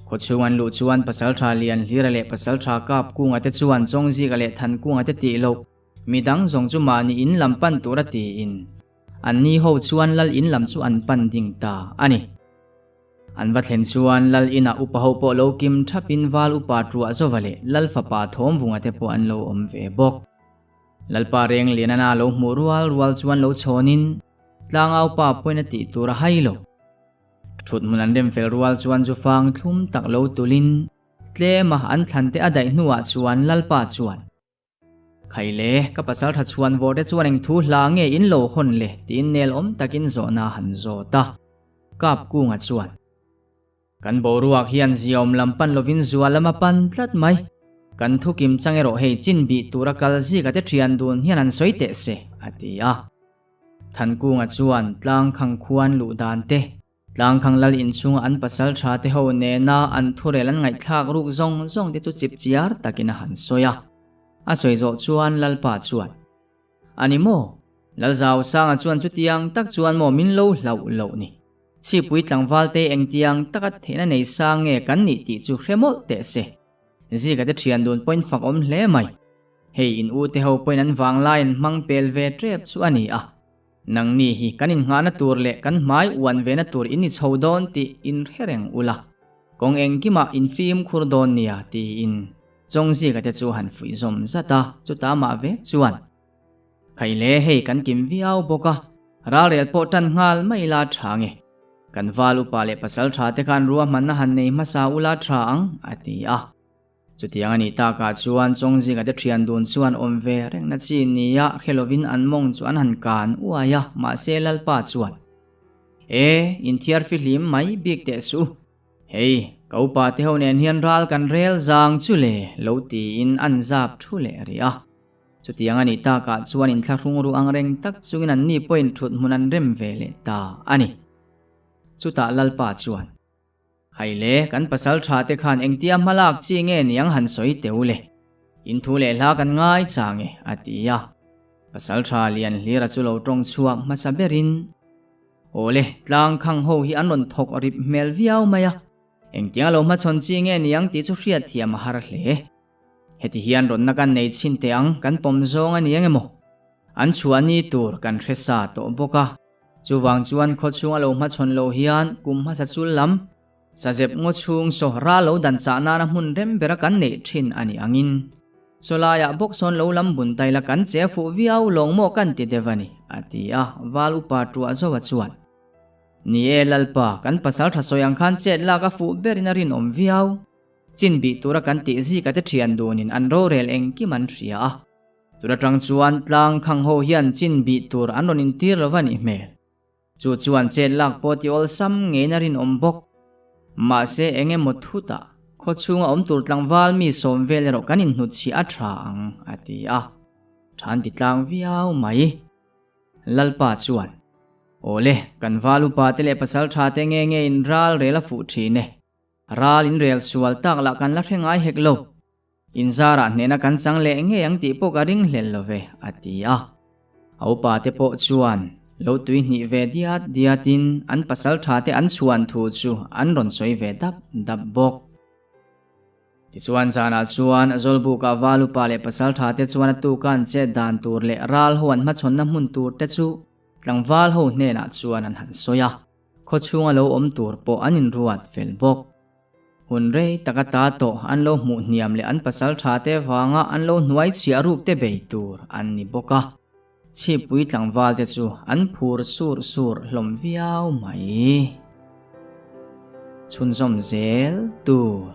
Khawchhung an luh chuan pasalṭha lian hlira leh pasalṭha kap kunga te chuan Chawngzika leh Thankunga te tih loh midang zawng chu mahni in lam pan tura tiin an ni ho chuan lal in lam chu an pan ding ta a ni. An va thlen chuan lal inah upa ho pawh lo kim thapin val upa truah zova leh lal fapa thawmvunga te pawh an lo awm ve bawk. Lalpa reng lianana lo hmuh rual rual chuan lo chhawnin tlangau pa pawhin a tih tur a hai lo. Thut hmun an rem fel rual chuan zu fang thlum tak lo tulin tlema an thlan te a daih hnuah chuan Lalpa chuan, Khai le, ka pasal tha chhuan vawr te chuan eng thu hla nge in lo hawn le? tiin nel awm takin zawhna a han zawt a. Kap Kunga chuan, Kan boruak hian ziaawm lam pan lovin zua lam a pan tlat mai. Kan thu kim chang erawh hei chin bih tura kal zika te thian dun hian han sawi teh se, a ti a. Thankunga chuan Tlangkhang khuan luh dan te, Tlangkhang lal inchhunga an pasal tha te ho nena an thurel an ngaihthlak ruk zawng zawng te chu chip chiar takin a han sawi a. A sawi zawh chuan Lalpa chuan, A ni maw? Lalzausanga chuan chutiang tak chuan maw min lo hlauh loh ni? Chhipui tlangval te engtiang taka theihna nei sang nge kan nih tih chu hre mawlh teh se. Zika te thian dun pawhin fak awm hle mai. Hei in u te ho pawhin an vanglai an hmang pel ve tep chu a ni a. Nangni hi kan innghahna tur leh kan hmai uan vena tur in ni chho dawn tih in hre reng ula. Kawng engkimah in fimkhur dawn nia tiin Chawngzika te chu han fuih zawm zat a, chutah mah vek chuan. Khaile hei kan kim viau bawk a, ralrel pawh tan nghal mai ila tha nge. Kan val upa leh pasal tha te khan ruahmanna han nei hmasa ula tha ang, a ti a. Chutiang a nih takah chuan Chawngzinga te thian dun chuan awm ve rengna chi nia hre lovin an mawng chu an han kan uai a, mahse Lalpa chuan, E, inthiar fihlim mai bik teh suh. Hei, ka upa te ho nen hian ral kan rel zang chu le, lo tiin an zap thu leh rih a. Chutiang a nih takah chuan inthlahrung ru ang reng tak chungin an ni pawhin thut hmun an rem ve leh ta a ni. Chutah Lalpa chuan, Hai le, kan pasal tha te khan engtia hma lak chi nge niang han sawi teu le? In thu leh hla kan ngai chang e, a ti a. Pasal tha lian hlira chu lo tawng chhuak hmasa berin, Awle, tlang khang ho hi an rawn thawk rip hmel viau mai a, engtiang lo hmachhawn chi nge niang tih chu hriat thiam a har hle. Heti hian rawnna kan nei chhin teh ang, kan pawm zawng a ni eng emaw? An chhuah ni tur kan hre sa tawh bawk a, chuvang chuan khaw chhunga lo hmachhawn lo hian kum hmasa chul lam, sazep ngaw chhung saw ra lo dan chah nana hmun rem bera kan neih thin a nih angin, sawlaiah bawk sawn lo lam bun tai la kan che fuh viau lawng maw kan ti deuh a ni, a ti a, val upa tuah zoa chuan. Ni e Lalpa, kan pasal tha sawi ang khan chet lak a fuh berin a rinawm viau. Chin bih tura kan tih zika te thian dunin an rorel engkim an hria a. Tur atang chuan tlang khang ho hian chin bih tur an rawn intir lo va nih hmel. Chu chuan chet lak pawh ti awlsam ngeiin a rinawm bawk. Mahse eng emaw thutah khaw chhunga awm tur tlangval mi sawm vel erawh kan inhnutchhiah a tha ang, a ti a. Tha an ti tlang viau mai. Lalpa chuan, Awle, kan val upa te leh pasal tha te nge nge in ral rel a fuh thin e. Ral in rel sual tak lah kan la hre ngai hek lo. In zarah hnehna kan chang leh ngei ang tih pawh ka ring hlel lo ve, a ti a. A upa te pawh chuan lo tui hnih ve diat diat in an pasal tha te an chhuan thu chu an rawn sawi ve dap dap bawk. Tichuan zanah chuan Zawlbukah val upa leh pasal tha te chuan a tuka an chet dan tur leh ral ho an hmachhawnna hmun tur te chu tlangval ho hnenah chuan an han sawi a. Khaw chhunga lo awm tur pawh an inruat fel bawk. Hun rei taka ta tawh an lo hmuh hniam leh an pasal tha te vanga an lo hnuai chhiah ruk te bei tur an ni bawk a. Chhippui tlangval te chu an phur sur sur hlawm viau mai. Chhunzawm zel tur.